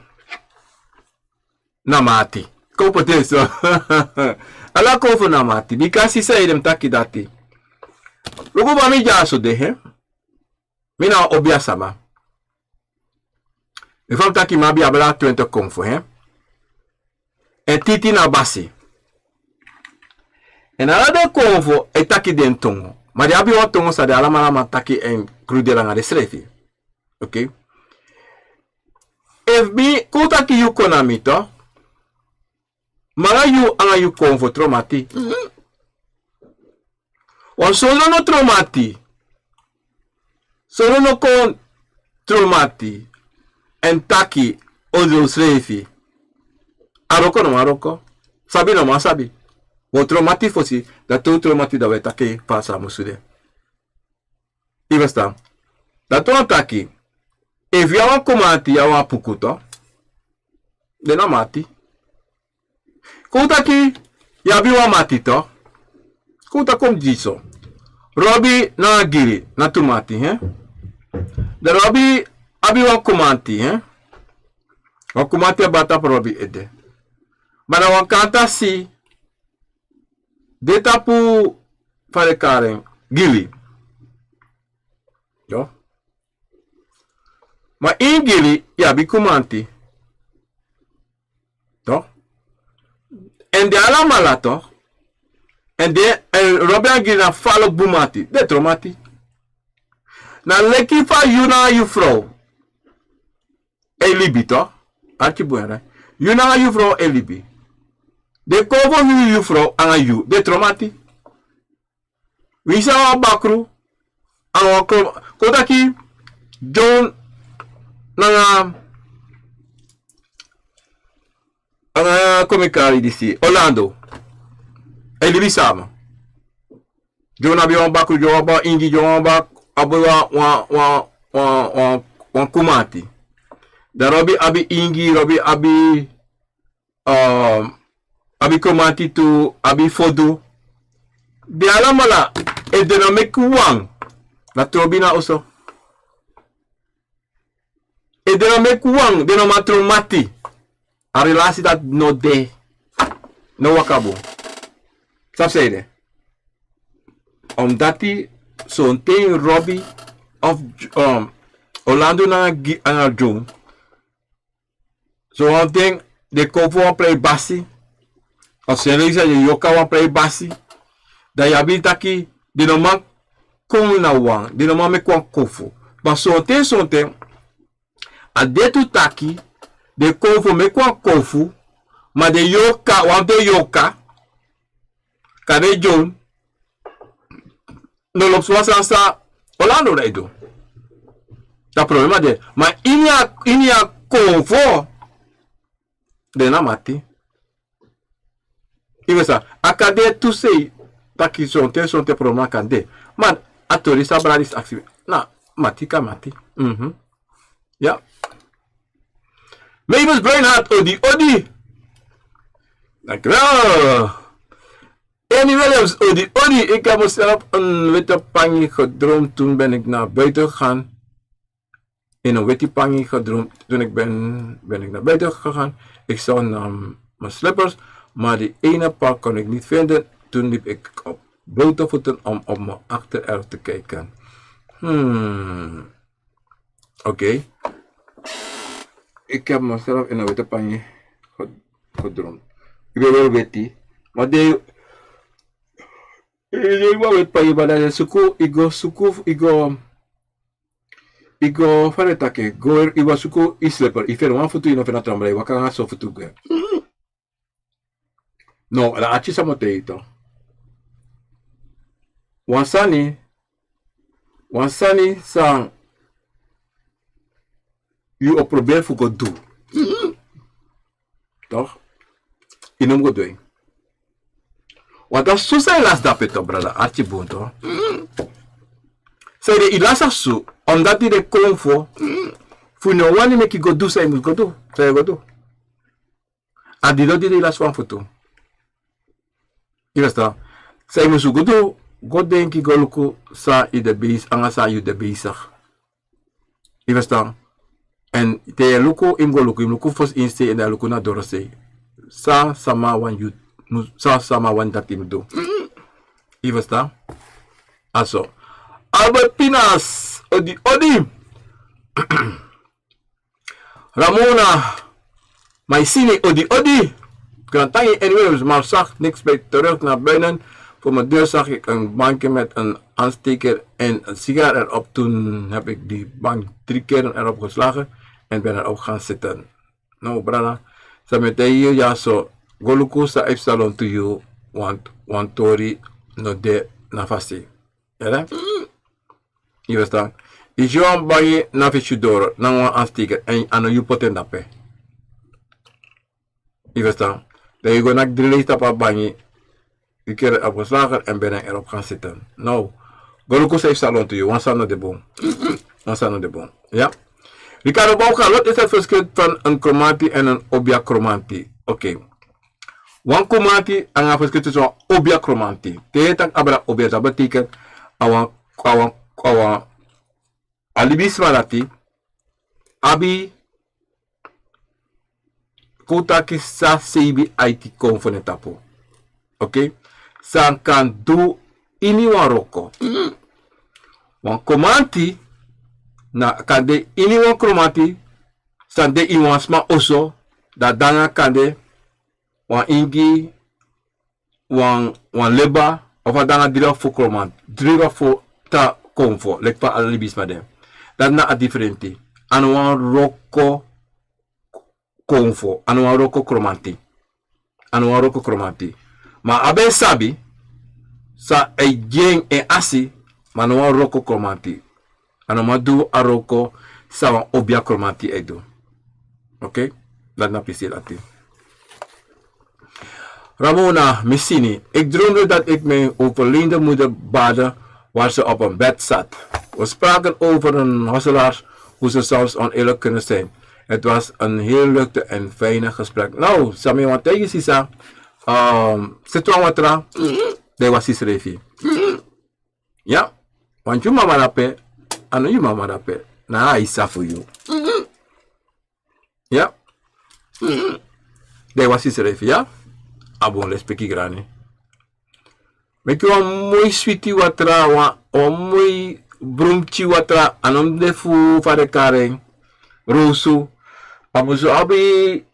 na mati. Konfo de so. Ala konfo na mati. Bika si san ede mus taki dati. Luku fa mi dyaso de, hè? Mi na wan obia sama. Efu mi taki mi abi abra twenti konfo, hè? En titi na basi. En ala den konfo e taki den tongo. Ma den abi wan tongo san den alamala man taki en kruderi nanga densrefi. Oké. Efu mi kon taki yu kon na mi toch. Ma nanga yu, nanga yu konfo tron mati. Mhm. Wan sondro no tron mati. Sondro no kon tron mati. En taki, ondro srefi. A wroko no man wroko. Sabi no man sabi. Wan tron mati fosi, dan te un tron mati dan un e taki fa a sa musu de. Yu e ferstan? Dati wani taki, efu yu abi wan Kumati, yu abi wan Apuku toch. Den na mati. Kon un taki, yu abi wan mati toch. Kon un taki, kon un gi so. Robi nanga Giri na tu mati, hè? Dan Robi abi wan Kumati, hè? Wan Kumati e bari tapu Robi ede. Ma na wan Kantasi de tapu, fa den e kari en, Giri. Yo. Ma ini Giri yu abi Kumati. Toch? En den alamala toch? En den, en Robi nanga Giri na fala bun mati. Den tron mati. Na leki fa yu nanga yu frow e libi toch? Arki bun, hè? Yu nanga yu frow e libi. Den konfo fu yu frow nanga yu, den tron mati. Winsi a wan bakru, a wan kro-, kon un taki, John nanga, Anga kon mi kari disi. Orlando. E libi sama. John abi wan bakru, John abi wan ingi, John abi wan, abi wan, wan, wan, wan, wan, wan kumanti. Dan Robi abi ingi, Robi abi, um, abi kumanti tu, abi fodu. Den alamala, efu den no meki wan, na trobi na oso. Efu den no meki wan, den no man tron mati. A relasi dati no de. No waka bun. Sabi san ede? Omdati sonten Robi of, um, Orlando nanga gi-, nanga John. So wan ten den kon fu wan prei basi. Of sen leisi den yoka wan prei basi. Dan yu abi taki den no man kon na wan. Den no man meki wan kofu. Ma sonten, sonten, a de tu taki den kon fu meki wan kofu, ma den yoka, wan fu den yoka, kande John, no lobi wan sani san Orlando e du. Dan problema de. Ma ini a, ini a kon fu den na mati. Even san, a kan de tu sei, taki sonten, sonten problema kan de. Ma a tori san brada disi aksi, na mati kan mati. Mhm. Ya. Mavis Breinhart, odi, odi. Dankjewel. Annie Williams, odi, odi. Ik heb mezelf een witte pangi gedroomd. Toen ben ik naar buiten gegaan. In een witte pangi gedroomd. Toen ik ben, ben ik naar buiten gegaan. Ik zocht naar m-, mijn slippers, maar die ene paar kon ik niet vinden. Toen liep ik op blote voeten om op mijn achtererf te kijken. Hmm. Oké. Ik heb mezelf in een witte pangi ge-, gedroomd. Ik ben wel witte. Maar die, ik ben wel witte pangi, maar dat is suku, ik go suku, ik go Yu go fa den taki, go, yu go suku yu slipper. Yu feni wan futu, yu no feni a trambra, yu waka nanga so futu gwe. No, ala arki san mi o taigi yu tu. Wan sani, wan sani san yu o proberi fu go du. Toch? Yu no mu go du en. Want a su san yu lasi dape tu, brada, arki bun tu. San ede yu lasi a su, omdat yu de kon fu, fu yu no wani meki yu go du san yu mus go du, san yu go du. A didon didon yu lasi wan futu. Yu ferstan? San yu mus go du, go denki, go luku san yu de bezig, anga san yu de bezig. Yu ferstan? Èn te yu e luku, yu mus go luku, yu mus luku fosi ini sei, èn dan yu luku na dorosei. San sama wani yu, san sama wani dati yu mus du. Yu ferstan? A so. Albert Pinas, odi, odi. Ramona, Maisini, odi, odi. Grantangi, anyway, maar zag niks bij terug naar binnen. Voor mijn deur zag ik een bankje met een aansteker en een sigaar erop. Toen heb ik die bank drie keer erop geslagen en ben erop gaan zitten. No, brada. San mi e taigi yu ya so, go luku san e psa lontu yu, want wan tori no de na fasi. Yere? Yu ferstan? Yu si wan bangi na fesi doro, nanga wan aansteker, èn a no yu poti en dape. Yu ferstan? Dan yu go naki dri leisi tapu a bangi, yu kere a go slager èn ben erop gaan zitten. No. Go luku san e psa lontu yu, wan sani no de bun. Wan sani no de bun. Ya? Ricardo Bouwgaan, wat is het verschil van een Kromanti en een Obia Kromanti? Oké. Wan Kromanti, anga verschil tussen wan Obia Kromanti. Te yu taki abra Obia, dat betekent a wan, a wan, a wan, a libisma dati abi, kon taki san seibi aiti kon fu den tapu. Oké? San kan du ini wan wroko. Wan Kromanti, na kan de ini wan Kromanti, san de ini wan sma oso, dan a dati kan de wan ingi, wan, wan leba, of a de nanga dri of fo Kromanti, dri of fo tra konfo, leki fa ala libisma de. Dati na a diferenti. A no wan wroko konfo, a no wan wroko Kromanti. A no wan wroko Kromanti. Ma a ben sabi san e gi en en asi, ma a no wan wroko Kromanti. A no man du a wroko san wan Obia Kromanti e du. Oké? Dati na pisi dati. Ramona Missini, ik droomde dat ik mijn overleden moeder baadde waar ze op een bed zat. We spraken over een hosselaars, hoe ze soms oneerlijk kunnen zijn. Het was een heel leuk en fijne gesprek. Nou, Sami, want tegen Sisa, um, zit wel wat ra, de was Sisrefi. Ya, want yu mama dape, anu yu mama dape, na a isa fu yu. Ya. Den wasi srefi, ya. A bun, lespeki grani. Meki wan moi switi watra, wan, wan moi brumti watra, a no mus de fu fa den kari en, rosu. A musu abi,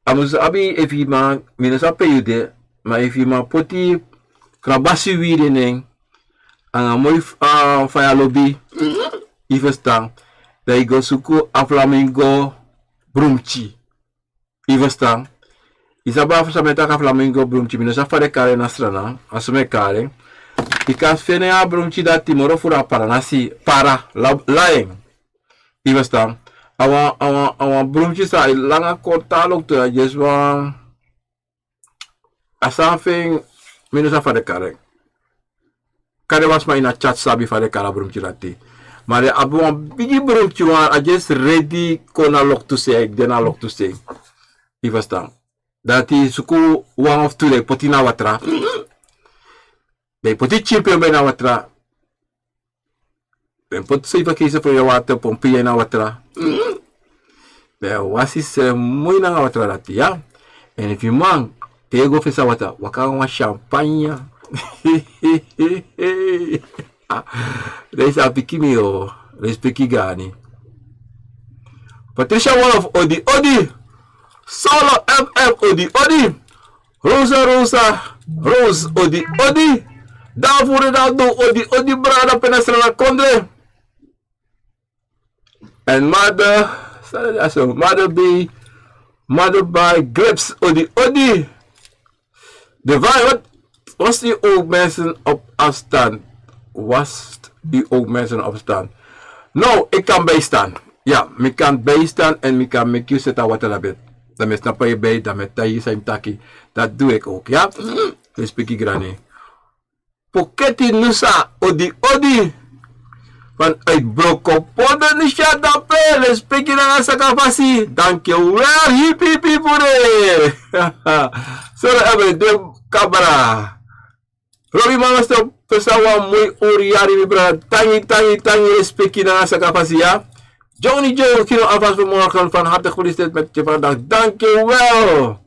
a musu abi efu yu man, mi no sabi pe yu de, ma efu yu man poti krabasi wiri nen, anga moi f-, ah, faya lobi, yu ferstan, dan yu go suku a flamingo brumti. Yu ferstan? Yu sabi fa san mi e taki a flamingo brumti, mi no sabi fa den kari en na Sranan, a so mi e kari en. Yu kan feni a brumti dati moro furu a paranasi, para, la, la en. Yu ferstan? A wan, a wan, a wan brumti san e langa koti a loktu, a just wan, a san fu en, mi no sabi fa den kari en. Kande wan sma ini a chat sabi fa den kari a brumti dati. Ma den abi wan bigi brumti wan, a just redi kon na loktu sei, de na loktu sei. Yu ferstan? Dati suku wan of tu, dan yu poti na watra. Dan yu poti tyin pembe na watra. Dan yu poti seibi keisi fu yu watra, pompi yu na watra. Dan yu wasi srefi moi nanga watra dati, ya. Èn efu yu man, te yu go fesa watra, waka wan champagne. Ah, den sa piki mi o, den sa piki gani. Patricia Wolf, odi, odi. Solo M F, odi, odi. Rosa, Rosa, Rose, odi, odi. Dafuru Dadu, odi, odi, brada, pe na Sranan kondre. Èn Mother, sali aso, Mother B, Mother by Grips, odi, odi. Divine, wat, was u ook mensen op afstand? Was u ook mensen op afstand? No, ik kan bijstaan. Ja, mi kan bijstaan en mi kan make yu seti a watra na bed. Dan mi e snapu yu bij, dan mi e taigi yu san yu mus taki. Dat doe ik ook, ja? Respeki grani. Poketi Nusa, odi, odi. Vanuit Brokopondo, Nusa, dape, lespeki nanga sakafasi. Dankjewel, hipi, hipi, fu de. Sori, ebre, de kabra. Robi Mama Stop, pesa wan moi ori yari, mi brada. Tangi, tangi, tangi, lespeki nanga sakafasi, ya. Johnny Joe, kino alvast vanmorgen, van harte gefeliciteerd met je verjaardag. Dankjewel.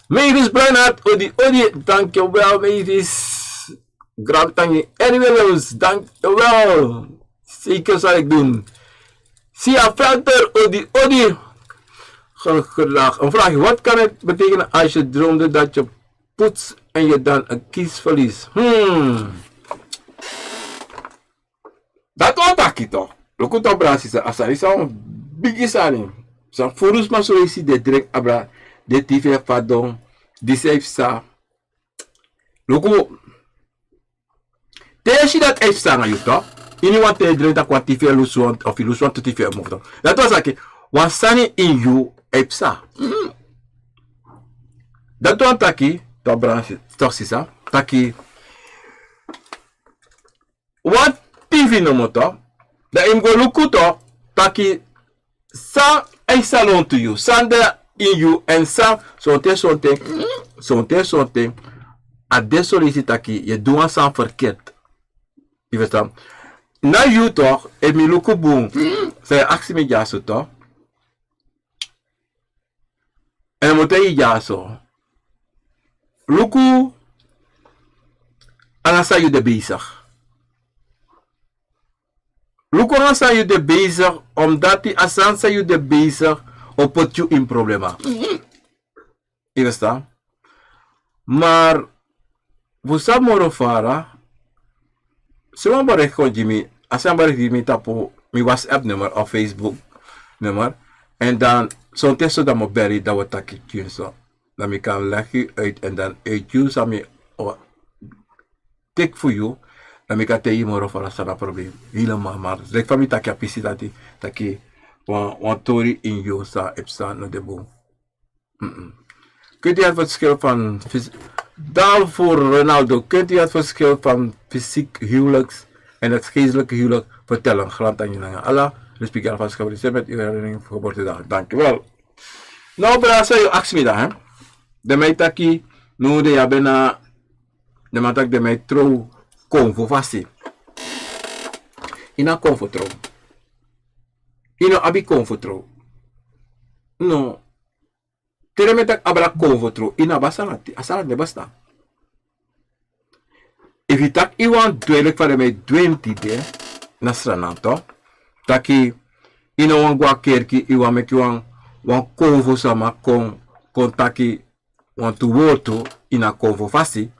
Mavis Bernhard, odi, odi. Dankjewel, Mavis. Grand tangi. Anyway, Williams, dankjewel. Zeker zal ik doen. Sia Velter, odi, odi. Gelukkig. Een vraagje. Wat kan het betekenen als je droomde dat je poets en je dan een kies verliest? Hmm. Dati wan taki toch. Luku toch, brada, sisa, a sani san wan bigi sani. San furu sma so e si den drink abra, den tv e fadon, disi e psa. Luku, te yu si dati e psa nanga yu toch. Iniwan te yu drink, tak' wan tv e lusu wan, of yu lusu wantu tv e move toch. Dati wan sani, wan sani ini yu e psa. Mm. Dati wan taki, toch, brada, si-, toch, sisa, taki wan tv nomo toch, dan yu mus go luku toch, taki san e psa lontu yu, san de ini yu, èn san, sonten, sonten, sonten, sonten, a de son leisi taki yu e du wan sani verkeerd. Yu ferstan? Na yu toch, efu mi luku bun, san yu e aksi mi dyaso toch. Èn mi o taigi yu dyaso. Luku anga san yu de bezig. Luku anga san yu de bezig, omdati a sani san yu de bezig o poti yu ini problema. Yu ferstan? Maar fu sabi moro fara, seni wan bericht kon gi mi, a seni wan bericht gi mi tapu mi WhatsApp nummer of Facebook nummer. En dan sonten so dan mi o beri, dan wi o taki tyin so. Dan mi kan leg yu uit en dan uit yu san mi o teki fu yu, dan mi kan taigi yu moro fara san na a probleem. Helemaal, maar leki fa mi taki a pisi dati, taki wan, wan tori ini yu san e psa no de bun. Mm-mm. Kun je het verschil van fys-, Daarvoor, Ronaldo, kent u het verschil van fysiek huwelijk en het geestelijke huwelijk? Vertel een grantangi nanga ala. Respect, alvast gefeliciteerd met uw herinnering voor geboortedagen. Dankjewel. No, brada, so yu ask mi dan, hè? Den man e taki, no, den ya ben na, den man taki den man e tron konfo fasi. Yu no abi konfo tron. Yu no abi konfo tron. No. Te den man e taki abra konfo tron, yu no abi a sani dati, a sani dati no e bestaan. Efu yu taki yu wani du en leki fa den man e du en tide na Sranan, taki yu no wani go na kerki, yu wani meki wan, wan konfo sama kon, kon taki wantu wortu ini a konfo fasi.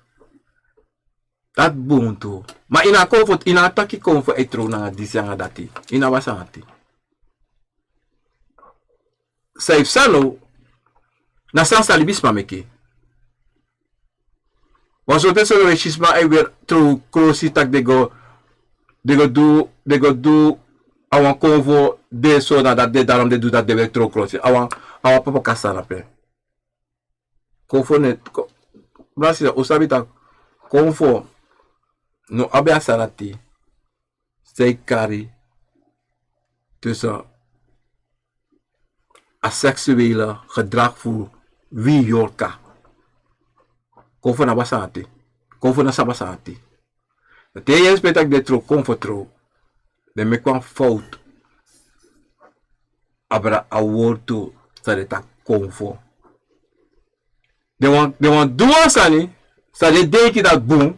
Dati bun tu. Ma ini a konfo, yu no abi taki konfo e tron nanga disi nanga dati. Yu no abi a sani dati. San yu psa now, na san san libisma meki. Wan sortu sani we si sma e weri tron krosi, taki den go, den go du, den go du a wan konfo de so, na dati de, daarom den du dati, den weri tron krosi. A wan, a wan papa kasa na pe. Konfo no e, ko-, brada, sisa, un sabi taki konfo no abi a sani dati san e kari tussen a seksuele gedrag fu wi yorka. Konfo no abi a sani dati. Konfo no sabi a sani dati. Te yu e spreek taki den tron konfo tron, den meki wan fowtu abra a wortu san den taki konfo. Den wani, den wani du wan sani san den denki dati bun.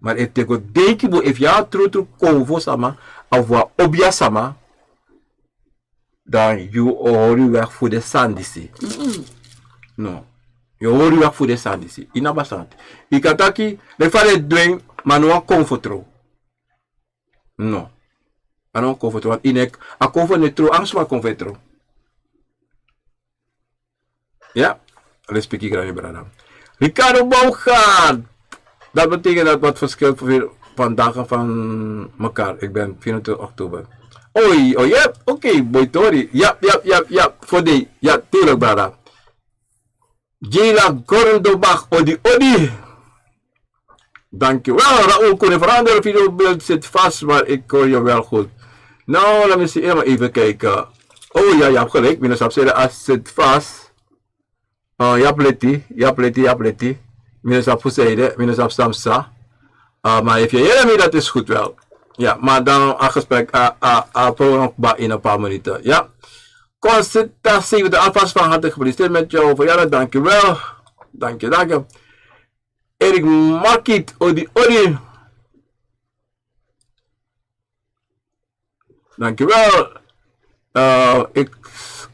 Ma efu den go denki bun, efu yu na wan trutru konfo sama, of wan obiasma, dan yu o hori yu weg fu den sani disi. No. Yu o hori yu weg fu den sani disi. Yu no abi a sani dati. Yu kan taki, leki fa den e du en, ma a no wan konfo tron. No. A no wan konfo tron, want yu no e, a konfo no e tron, a no suma konfo e tron. Ya, respeki, grani brada. Ricardo Bouwgaard. Dat betekent dat wat verschilt voor vandaag van elkaar. Ik ben vierentwintig oktober. Oi, oi, yep. Oké, boy Tori. Yep, yep, yep, yep. Voor die. Ja, tuurlijk, brada. Jela Gordobach, odi, odi. Dankjewel, Raoul Koen. Verander videobeeld zit vast, maar ik hoor je wel goed. Nou, laat me zien, even kijken. Oh ja, je hebt gelijk. Minusap zei, het zit vast. Uh, je hebt leti, je hebt leti, je hebt leti. Minusap zei, minusap Samsa. Uh, maar if je hier mee, dat is goed wel. Ja, maar dan een gesprek, uh, uh, uh, program in een paar minuten. Ja. Constanta zeven, alvast van harte gefeliciteerd met jouw verjaardag. Dankjewel. Dank je, dank je. Erik Markiet, odi, odi. Dankjewel. Uh, ik,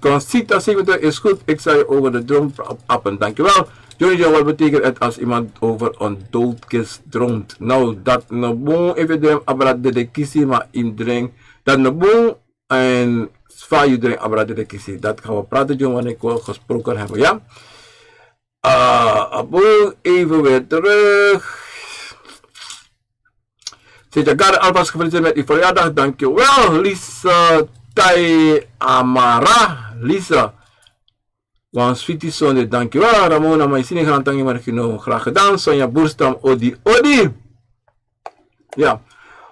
Constanta zeventig is goed. Ik zal je over de droom appen. Dankjewel. Johnny John, wat betekent het als iemand over een doodkist droomt? Nou, dat no bun efu yu droom abra dede kisi, ma yu no droom. Dat no bun. En fa yu droom abra dede kisi. Dat gaan we praten, John, wanneer we gesproken hebben, ja? Uh, Abu, even weer terug. Sitya Garde, alvast gefeliciteerd met uw verjaardag. Dankjewel, Lisa Tai Amara. Lisa, wan switi sonde, dankjewel. Ramona, mijn zin in gaan tangi, maar genoeg. Graag gedaan. Sonja Boerstam, odi, odi. Ja.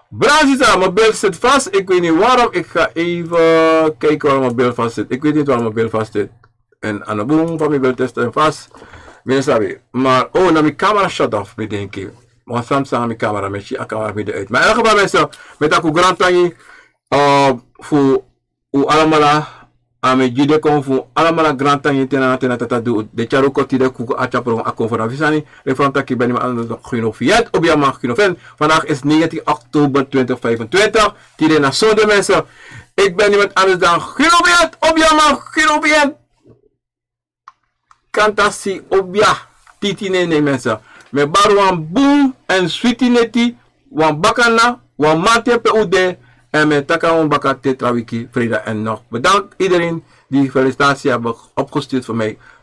Brasita, mijn beeld zit vast. Ik weet niet waarom. Ik ga even kijken waarom mijn beeld vast zit. Ik weet niet waarom mijn beeld vast zit. En aan de boom van mijn beeld is het vast. Mi no sabi. Maar, oh, na mi camera shut off, mi denki. Want soms na mi camera, mi si a camera mi de uit. Maar in elk geval, mensen, mi taki un grantangi, uh, fu un alamala, a mi gi den kon fu un alamala grantangi, te na, te na tata du, den tyari un kon tide kon a tyapron a kon fu na wi sani, leki fa mi taki, ben niemand anders dan Gino Fiat, Obiaman Gino Fen. Vandaag is negentien oktober twintig vijfentwintig, tide na sonde, mensen. Ik ben niemand anders dan Gino Fiat, Obiaman Gino Fiat. Kantasi obia, titi nene, mensen. Mi e bari wan bun en switi neti, wan bakana, wan manten pe un de, en mi e taki un baka te tra wiki, freida en nog. Bedankt iedereen die felicitatie hebben opgestuurd voor mij.